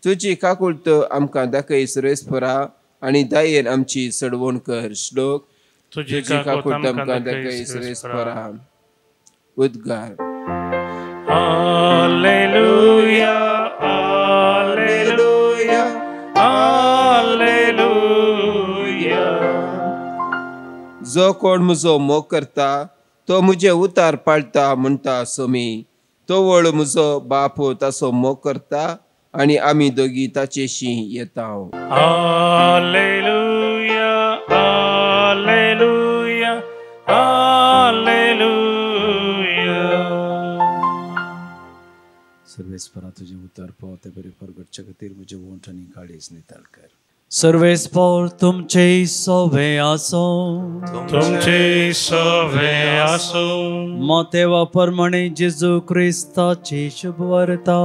Speaker 5: तुजी काकूट आमकां दाखय सर्वेस्परा आनी दयेन आमची सडवण कर. श्लोक. तुजी काकूट आमकां दाखय सर्वेस्परा. उद्गार.
Speaker 2: Hallelujah, hallelujah, hallelujah.
Speaker 5: जो कोण म्हजो मोग करता तो म्हजें उतार पाळटा म्हणटा सोमी. तोवळ म्हजो बाप ताचो मोग करता आनी आमी दोगी ताचेशी येता.
Speaker 2: Hallelujah, hallelujah, hallelujah.
Speaker 6: सर्वेस्परा तुजें उतर पाव ते बरें परगटचे खातीर म्हजें वोंठ आनी काळीज नितळ कर.
Speaker 7: सर्वेस्पर तुमचे सवे आसो,
Speaker 2: तुमचे सवे आसो.
Speaker 7: मातेवा प्रमाणे जेजू क्रिस्ताची शुभ वार्ता.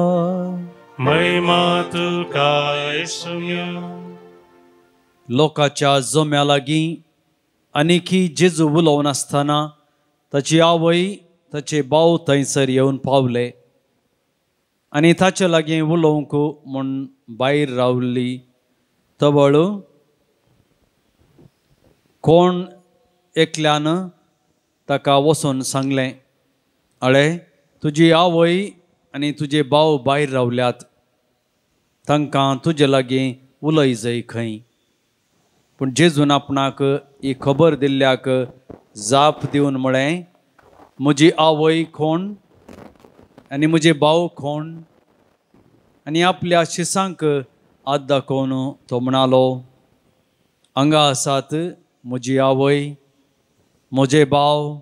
Speaker 2: महिमा तुका येसुया.
Speaker 7: लोकाच्या जम्या लागीं आनीकी जेजू उलोवन आसतना ताची आवय ताचे भाव थंयसर येवन पावले आनी ताचे लागीं उलोवंक म्हूण भायर रावली. तवळ कोण एकल्यान ताका वचून सांगलें, अळे तुजी आवय आनी तुजे भाव भायर रावल्यात, तांकां तुजे लागीं उलय जाय खंय. पूण जेजून आपणाक ही खबर दिल्ल्याक जाप दिवन म्हळें, म्हजी आवय कोण आनी म्हजे भाव कोण? आनी आपल्या शिसांक हात दाखोवन तो म्हणालो, हांगा आसात म्हजी आवय, म्हजे भाव.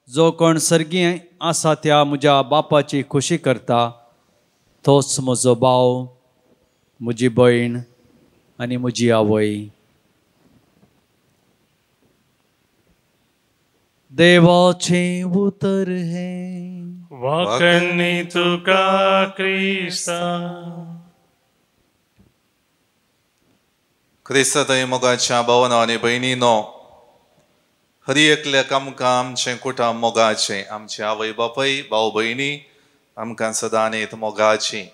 Speaker 7: जो कोण सर्गी आसा त्या म्हज्या बापाची खुशी करता तोच म्हजो भाव, म्हजी भयण आनी म्हजी आवय. देवाचें उतर हें.
Speaker 2: वाकणी तुका क्रिस्ता.
Speaker 1: क्रिस्त थंय मोगाच्या भावना आनी भयणीनो, हर एकल्याक आमकां आमचें कुटुंब मोगाचें, आमचे आवय बापूय भाव भयणी आमकां सदांच मोगाची.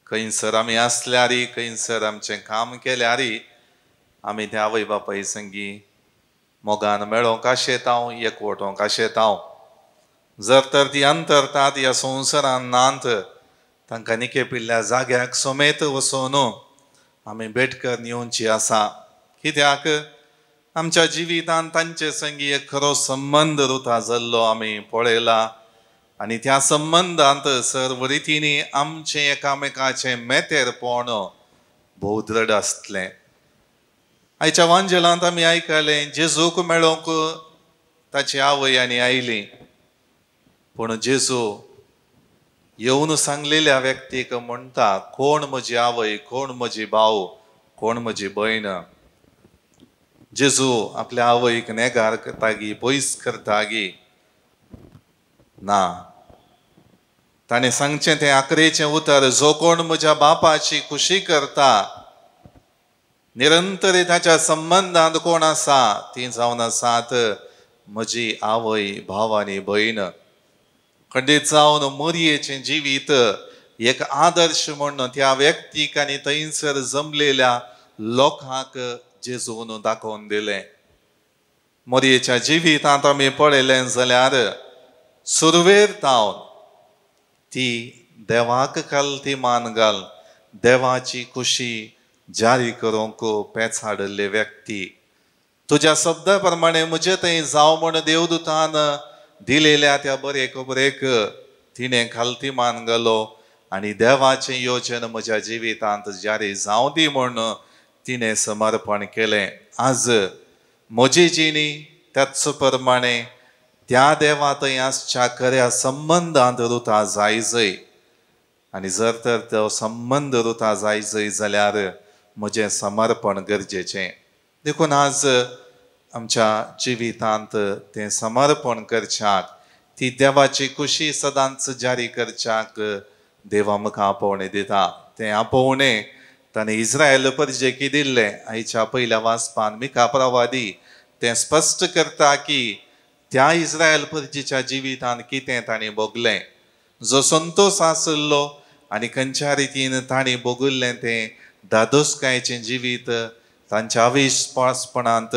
Speaker 1: खंयसर आमी आसल्यारी, खंयसर आमचें काम केल्यारी आमी त्या आवय बापूय संगी मोगान मेळोंक आशेतांव, एकवटोंक आशेतांव. जर तर ती अंतरतात ह्या संवसारान नात, तांकां निकेपिल्ल्या जाग्याक समेत वचून आमी भेट करून येवची आसा. कित्याक आमच्या जिवितांत तांचे संगी एक खरो संबंद रुता जाल्लो आमी पळयला आनी त्या संबंदांत सर्व रितींनी आमचें एकामेकाचें मेतेरपण भोव दृढ आसलें. आयच्या वांजेलांत आमी आयकलें, जेजूक मेळोवंक ताची आवय आनी आयली, पूण जेजू येवन सांगलेल्या व्यक्तीक म्हणटा, कोण म्हजी आवय, कोण म्हजी भाव, कोण म्हजी भयण. जेजू आपल्या आवयक नेगार करतागी, पयस करतागी ना. ताणें सांगचें तें आकरेचें उतर, जो कोण म्हज्या बापाची खुशी करता, निरंतर ताच्या संबंदांत कोण आसा ती जावन आसात म्हजी आवय, भाव आनी भयण. खंडीत जावन मोरयेचें जिवीत एक आदर्श म्हूण त्या व्यक्तीक आनी थंयसर जमलेल्या लोकांक जेजून दाखोवन दिलें. मोरयेच्या जिवितांत आमी पळयलें जाल्यार सुरवेर तावन ती देवाक घाल, ती मान घाल, देवाची खुशी जारी करूंक पेच हाडिल्ली व्यक्ती. तुज्या शब्दा प्रमाणे म्हजे थंय जावं म्हूण देवदूतान दिलेल्या त्या बरे खबरेक तिणें खालती मान घालो आनी देवाचें योजन म्हज्या जिवितांत जारी जावं दी म्हूण तिणें समर्पण केलें. आज म्हजी जिणी त्याच प्रमाणे त्या देवा थंय आसच्या खऱ्या संबंदांत रुता जायजय आनी जर तर तो संबंद रुता जायजय जाल्यार म्हजें समर्पण गरजेचें. देखून आज आमच्या जिवितांत तें समर्पण करच्याक, ती देवाची खुशी सदांच जारी करच्याक देवा म्हाका आपोवणें दिता. तें आपोवणें ताणें इस्रायल परजेक दिल्लें. आयच्या पयल्या वाचपान मिका प्रवादी तें स्पश्ट करता की त्या इस्रायल परजेच्या जिवितांत कितें ताणें भोगलें, जो संतोश आशिल्लो आनी खंयच्या रितीन ताणें भोगिल्लें तें धादोसकायेचें जिवीत तांच्या अविश्वासपणांत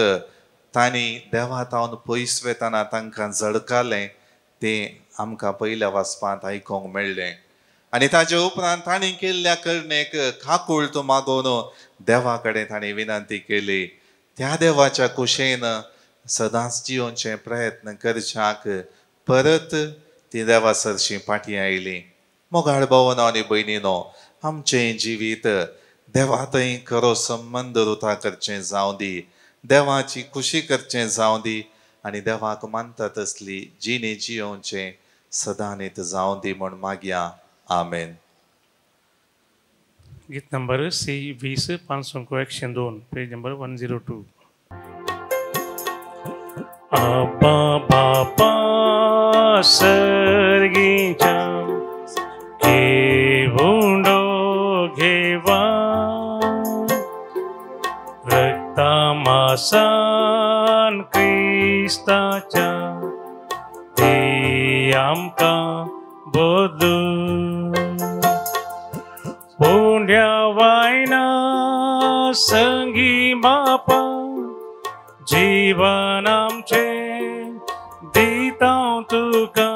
Speaker 1: तांणी देवा तावन पयस वेतना तांकां झळकालें तें आमकां पयल्या वाचपांत आयकूंक मेळ्ळें. आनी ताजे उपरांत तांणी केल्ल्या करणेक काकूळट मागोवन देवा कडेन तांणी विनंती केली. त्या देवाच्या कुशेन सदांच जियोवचे प्रयत्न करच्याक परत ती देवा सरशी फाटीं आयली. मोगाळ भावनो आनी भयणीनो, आमचें जिवीत देवा थंय खरो संबंद रुता करचें जावं दी, देवाची खुशी करचें जावं दी आनी देवाक मानता तसली जिणी जियोवचें सदांनीत जावं दी म्हूण मागया. आमेन.
Speaker 2: गीत नंबर सी 20 502, पेज नंबर 102. आबा बापा सर्गीच्या घेवंडो घेवा रक्तामासान क्रिस्ताच्या दी आमकां बदलू पुण्या वायना संगी बापा जीवन आमचे दिता तुका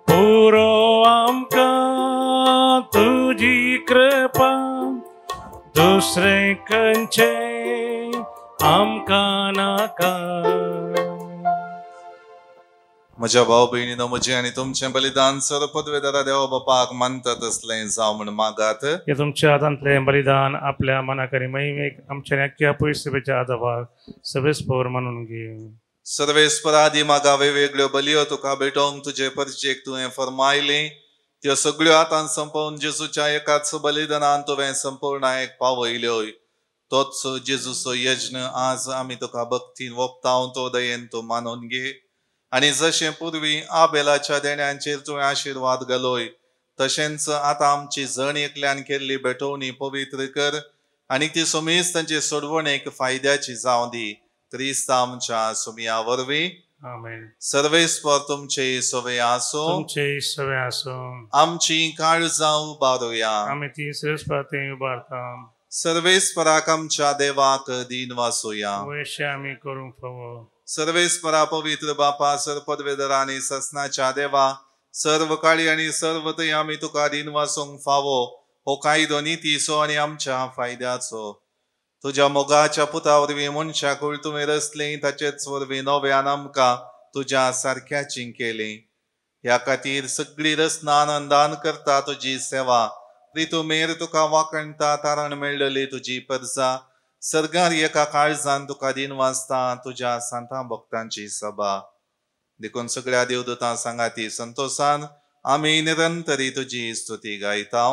Speaker 2: पुरो आमकां तुजी कृपा दुसरे खंयचे आमकां नाका.
Speaker 1: म्हज्या भाव भयणीनो, म्हजें आनी तुमचें बलिदान सर पदवेदारा देवा बापाक मानता तसलें जावं म्हूण मागात.
Speaker 2: हे तुमच्या हातांतलें बलिदान आपल्या मनाक आनी महिमेक आमच्या अख्ख्या पयसुपेच्या आदावाक सवेस्पोर मानून घे.
Speaker 1: सर्वेस्पर आदी मागा वेगवेगळ्यो बलयो तुका भेटोवंक तुजे परजेक तुवें फर्मायली त्यो सगळ्यो आतां संपोवन जेजूच्या एकाच बलिदानान तुवें संपूर्णायेक पावयल्यो. तोच जेजूचो यज्ञ आज आमी तुका भक्तीन वोपताव तो दयेन तूं मानून घे आनी जशें पुर्वी आबेलाच्या देण्यांचेर तुवें आशिर्वाद घालोय तशेंच आतां आमची जण एकल्यान केल्ली भेटवणी पवित्र कर आनी ती सुमीस तांचे सोडवणेक फायद्याची जावं दी. क्रिस्त आमच्या सुमिया वरवीं.
Speaker 2: आमेन.
Speaker 1: सर्वेस्पर तुमचे सवे आसो,
Speaker 2: तुमचे सवे आसो.
Speaker 1: आमची काळजां उबारुया,
Speaker 2: आमी ती सर्वेस्पर थंय उबारता.
Speaker 1: सर्वेस्पराक आमच्या देवाक दीन वासुया,
Speaker 2: वयशे आमी करूंक फावो.
Speaker 1: सर्वेस्परा पवित्र बापा, सर पदवेदरा आनी ससनाच्या देवा, सर्व काळी आनी सर्व थंय आमी तुका दीन वासूंक फावो. हो कायदो नितीचो आनी आमच्या फायद्याचो. तुज्या मोगाच्या पुता वरवीं मनशाकूळ तुवें रचलें, ताचेच वरवीं नव्यान आमकां तुज्या सारक्याची केली. ह्या खातीर सगळी रचना आनंदान करता तुजी सेवा. प्रितुमेर तुका वाखणता तारण मेळ्ळली तुजी परजा सर्गार एका काळजान तुका दीन वाचता तुज्या सांतां भक्तांची सभा. देखून सगळ्या देवदूतां सांगाती संतोषान आमी निरंतरी तुजी स्तुती गायता.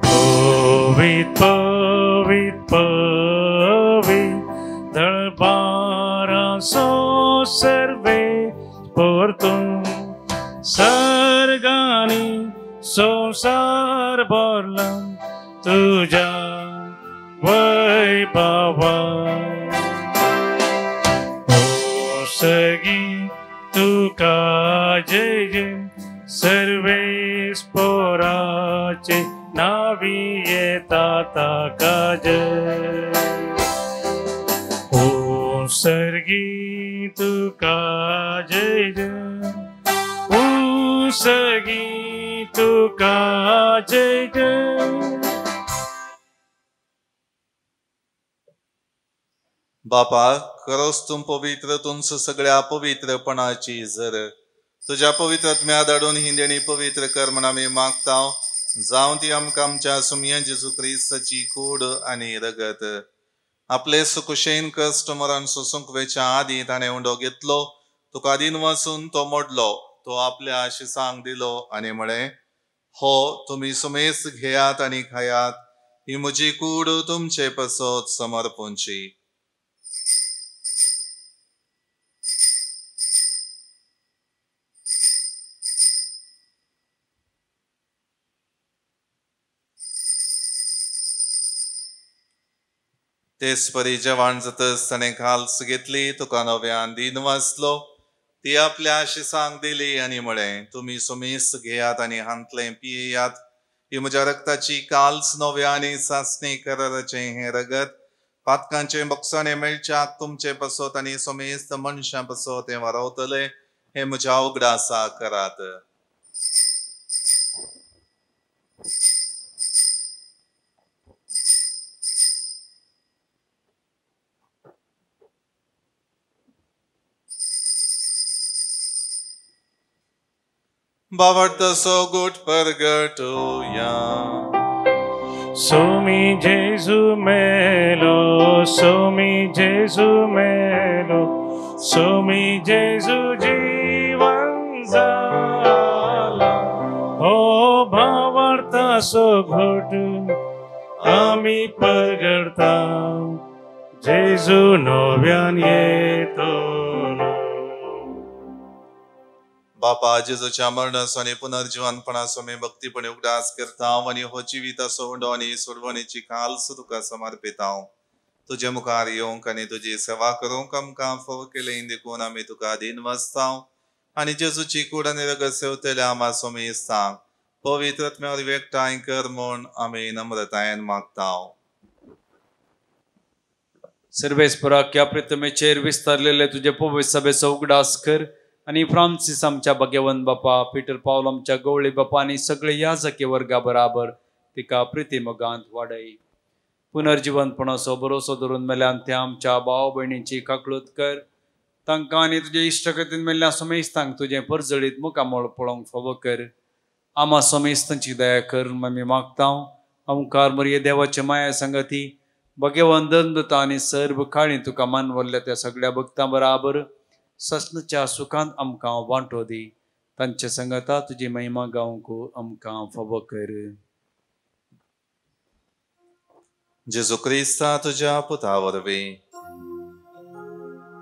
Speaker 2: पवित पवित पवित दळबारासो सर्वे परतून सर्गानी संसार भरला तुझ्या वैभवा. ओ सगी तुका जय जय सर्वेस पोराचे नावी येता ताका जय. ओ सर्गी तुका जय जय, ओ सर्गी तुका जय जय.
Speaker 1: बापा, खरोच तूं पवित्र, तुमचं सगळ्या पवित्रपणाची जर तुज्या पवित्र आत्म्या धाडून ही देणी पवित्र कर म्हण आमी मागता, जावं ती आमकां आमच्या सुमया जेजू क्रिस्ताची कूड आनी रगत. आपले सुकुशेन कश्ट मरण सोसूंक वेच्या आदीं ताणें उंडो घेतलो, तुका आदीन वासून तो मोडलो, तो आपल्या शिसांक दिलो आनी म्हळें, हो तुमी सुमेस घेयात आनी खायात, ही म्हजी कूड तुमचे पासत समर्पूंची. तेच परी जेवण जातच ताणें काल्स घेतली, तुका नव्यान दिन वाचलो, ती आपल्या शिसांक दिली आनी म्हळें, तुमी सुमेस घेयात आनी हांतलें पियेयात, ही म्हज्या रक्ताची काल्स नव्या आनी सासणी कराराचें हें रगत पातकांचें बोगसाणें मेळच्याक तुमचे पासत आनी सुमेस्त मनशां पासत तें वारावतलें, हें म्हज्या उगडासा करात. भावार्थाचो गोट परगटोया.
Speaker 2: सोमी जेजू मेलो, सोमी जेजू मेलो, सोमी जेजू जीवन जाला, हो भावार्थाचो घोट आमी परगडता, जेजू नव्यान येतलो.
Speaker 1: बापा, जेजूच्या मरणाचो आनी पुनर्जिवनपणाचो आमी भक्तीपणी उगडास करता आनी हो जिविताचो उंडो आनी सोडवणेची काल्स तुका समर्पिता. तुजे मुखार येवंक आनी तुजी सेवा करूंक आमकां फावो केलें देखून आमी तुका दीन वाचता आनी जेजूची कूड आनी रगत सेवतल्या आमा सोमेस्तांक पवित्र आत्म्या वरवीं एकठांय कर म्हूण आमी नम्रतायेन मागता.
Speaker 7: सर्वेस्पराक ह्या प्रतिमेचेर विस्तारलेले तुजे पवित्र सभेचो उगडास कर आनी फ्रांसीस आमच्या भाग्यवंत बापा, पीटर पावल आमच्या गवळी बापा आनी सगळे याजकी वर्गा बराबर तिका प्रिती मोगांत वाडय. पुनर्जिवनपणाचो भरोसो धरून मेल्यान त्या आमच्या भाव भयणींची काकळूत कर, तांकां आनी तुजे इश्टगतीन मेल्ल्या सोमेस्तांक तुजें परजळीत मुखामळ पळोवंक फावो कर. आमा सोमेस्तांची दया कर आमी मागता. ओंकार मरिये देवाचे माया संगती भाग्यवंत दंदता आनी सर्व काळी तुका मानवल्ल्या त्या सगळ्या भक्तां बराबर ससनच्या सुखांत आमकां वांटो दी. तांचे संगता तुजी महिमा गावंक आमकां फावो कर.
Speaker 1: जेजू क्रिस्ता तुज्या पुता वरवीं,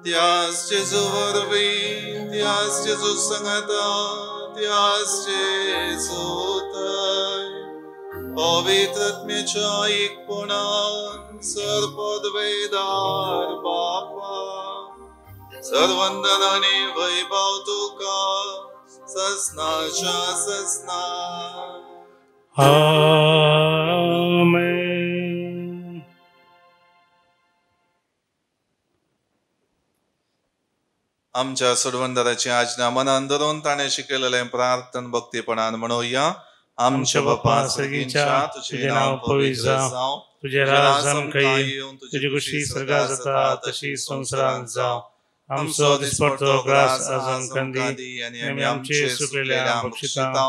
Speaker 1: त्याच जेजू वरवीं, त्याच जेजू संगता, त्याच जेजू थंय पवित्र आत्म्याच्या एकपणान सर्वपदवेदार बापा, सर्वंदन आनी वैभव तुका ससनाच्या ससना.
Speaker 2: आमेन.
Speaker 1: आमच्या सोडवणदाराची आज्ञा मनान धरून ताणें शिकयलेलें प्रार्थन भक्तीपणान म्हणोया. आमच्या बापा सर्गीच्या, तुजें नांव पवित्र जावं,
Speaker 2: तुजें राज आमकां येवं, तुजी खुशी स्वर्गांत जाता तशी संवसारांत जावं. आमचो दिसपडतो ग्रास आज आमकां दी आनी आमी आमचे सुकलेल्या बक्षिता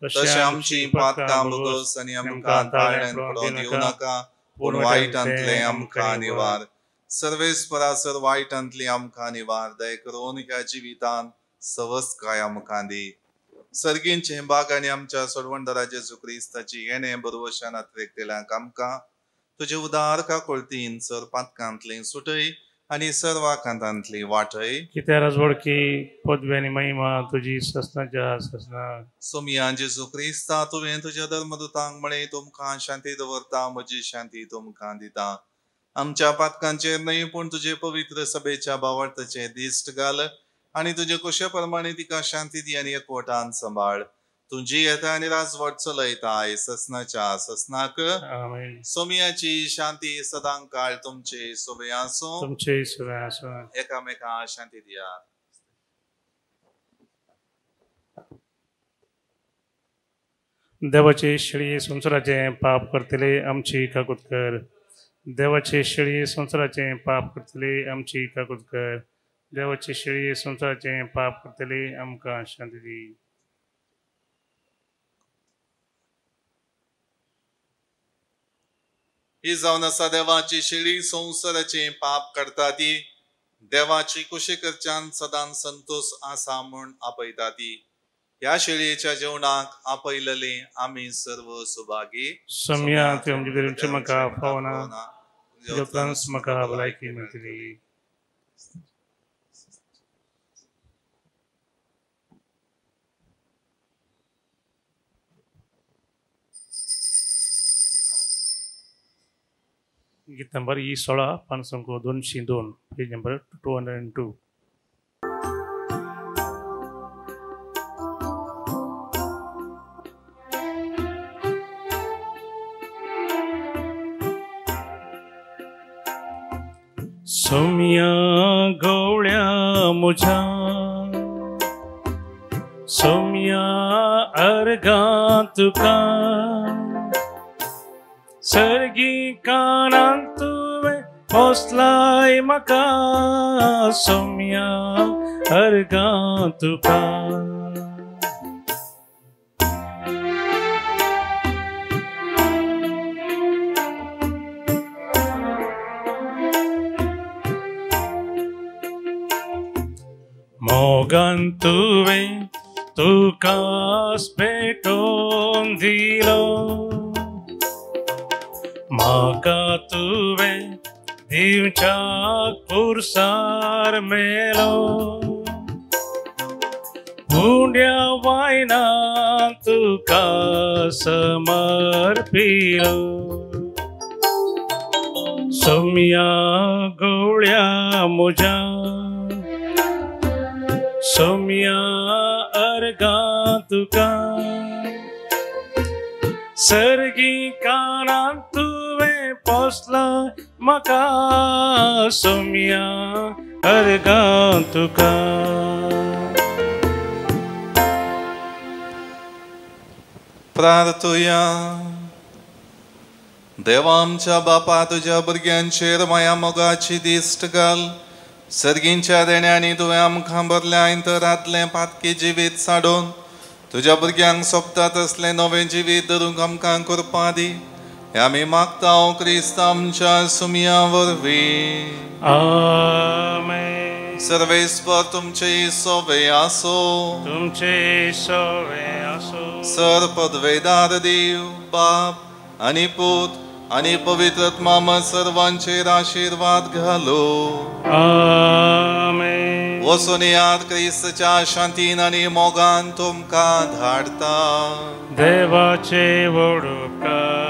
Speaker 1: तशें आमची पातकां भोगोस आनी आमकां ताळ्यान पडोवन दिवं नाका, पूण वायटांतलें आमकां निवार. सर्वेस्परासर वायटांतली आमकां निवार. दया करून ह्या जिवितांत सवसकाय आमकां दी. सर्गींचे बाग आनी आमच्या सोडवणदारा जेजू क्रिस्ताची येणे बरवशान अत्रेकतेल्यांक आमकां तुजे उदार काकुळतीन सर पातकांतली सुटय आनी सर्व आकांतांतली वाटय.
Speaker 2: कित्याक राजवडकी पदवी आनी महिमा तुजी ससनाच्या ससना.
Speaker 1: सोमिया जेजू क्रिस्ता, तुवें तुज्या धर्मदूतांक म्हळें, तुमकां शांती दवरता, म्हजी शांती तुमकां दिता. आमच्या पातकांचेर न्हय पूण तुजे पवित्र सभेच्या भावार्थाचेर दिश्ट घाल आनी तुजे कुशे प्रमाणे तिका शांती दी आनी एकवटान सांबाळ. तुजी येता आनी राजवट चलयता ससनाच्या ससनाक. सोमियाची शांती सदां काळ तुमचे सोबे आसूं,
Speaker 2: तुमचे सोबे आसूं.
Speaker 1: एकामेका शांती दियात.
Speaker 2: देवाचे शेळये संवसाराचें पाप करतले आमची काकूत कर. देवाचे शेळये संवसाराचें पाप करतले आमची काकूत कर. देवाचे शेळये संवसाराचें पाप करतले आमकां शांती दी.
Speaker 1: ही जावन आसा देवाची शेळी, संवसाराचें पाप करता ती, देवाची कुशी करच्यान सदां संतोश आसा म्हूण आपयता ती. ह्या शेळयेच्या जेवणाक आपयलेले आमी सर्व सुभागी.
Speaker 2: सोम्या तुमचे म्हाका फावना, तुज्या म्हाका भलायकी मेळटली. गीत नंबर ई 16, 502, पेज नंबर 202. सोम्या गवळ्या मुझ्या, सोम्या अर्गां तुका, सर्गी कानांत तुवें पोसलाय म्हाका, सोम्या अर्गां तुका. मोगान तुवें तुकाच पेटोवन दिलो, म्हाका तुवें दिवच्याक पुरसार मेलो. उंड्या वायनान तुका समर्पिलो, सोम्या गोळ्या म्हज्या, सोम्या अर्गां तुका, सर्गी कानांत तुवें पोसला म्हाका, सोम्या अर्गां तुका.
Speaker 1: प्रार्थुया. देवा आमच्या बापा, तुज्या भुरग्यांचेर माया मोगाची दिश्ट घाल. सर्गींच्या देण्यांनी तुवें आमकां भरल्याय तर आदलें पातकी जिवीत साडून तुज्या भुरग्यांक सोबता तसलें नवें जिवीत धरूंक आमकां करपा दी. हें आमी मागता क्रिस्त आमच्या सुमया वरवीं.
Speaker 2: आमेन.
Speaker 1: सर्वेस्पर तुमचे सोवे आसो,
Speaker 2: तुमचे सोवे आसो.
Speaker 1: सर पदवेदार देव बाप आनी पूत आनी पवित्र आत्मा सर्वांचेर आशीर्वाद घालो.
Speaker 2: आमेन.
Speaker 1: वचून याद क्रिस्तच्या शांतीन आनी मोगान तुमकां धाडता.
Speaker 2: देवाचे व्हड उपकार.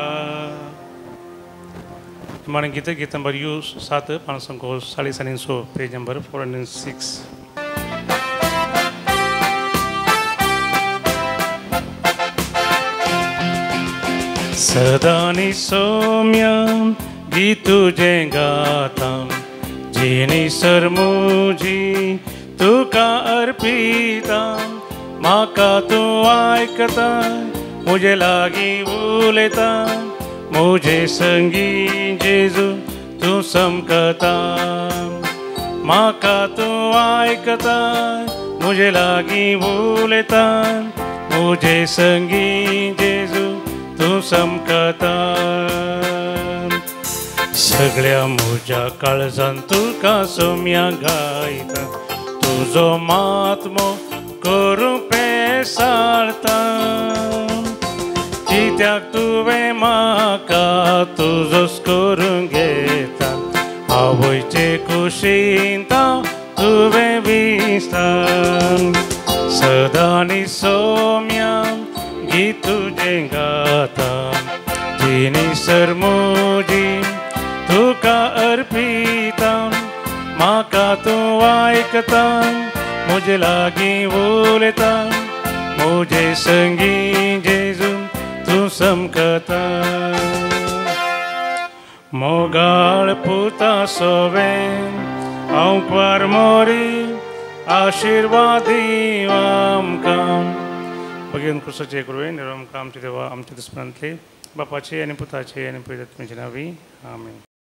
Speaker 2: तुम्हारे गीत गीत number you 7, 540, page number 406. Sadani Saumya गीत तुझें गाता, जिनी सर मुजी तुका अर्पिता, म्हाका तूं आयकता, मुझे लागीं उलयता, मुझे संगी जेजू तूं समकता, म्हाका तूं आयकता, मुझे लागीं उलयता, मुझे संगी जेजू तूं समकता. सगळ्या म्हज्या काळजान तुका सोम्या गायता, तुजो मात्मो करूं पेसाळता, कित्याक तुवें म्हाका तुजोच करूं घेता, आवयचे कुशीन तुवें विसता. सदांनी सोम्या गीत तुजें गाता, जिनी सर मुजी तुका अर्पिता, म्हाका तूं आयकता, मुझे लागीं उलयता, मुझे संगी जेजू तूं समकता. मोगाळ पुता सोवे आंकवार मोरी आशिर्वादी आमकां. भगीन क्रुसाचे कृपेन निरोमकां आमचे देवा आमच्या दुस्मनांतले बापाचे आनी पुताचे आनी पवित्र आत्म्याचे नांवी आमेन.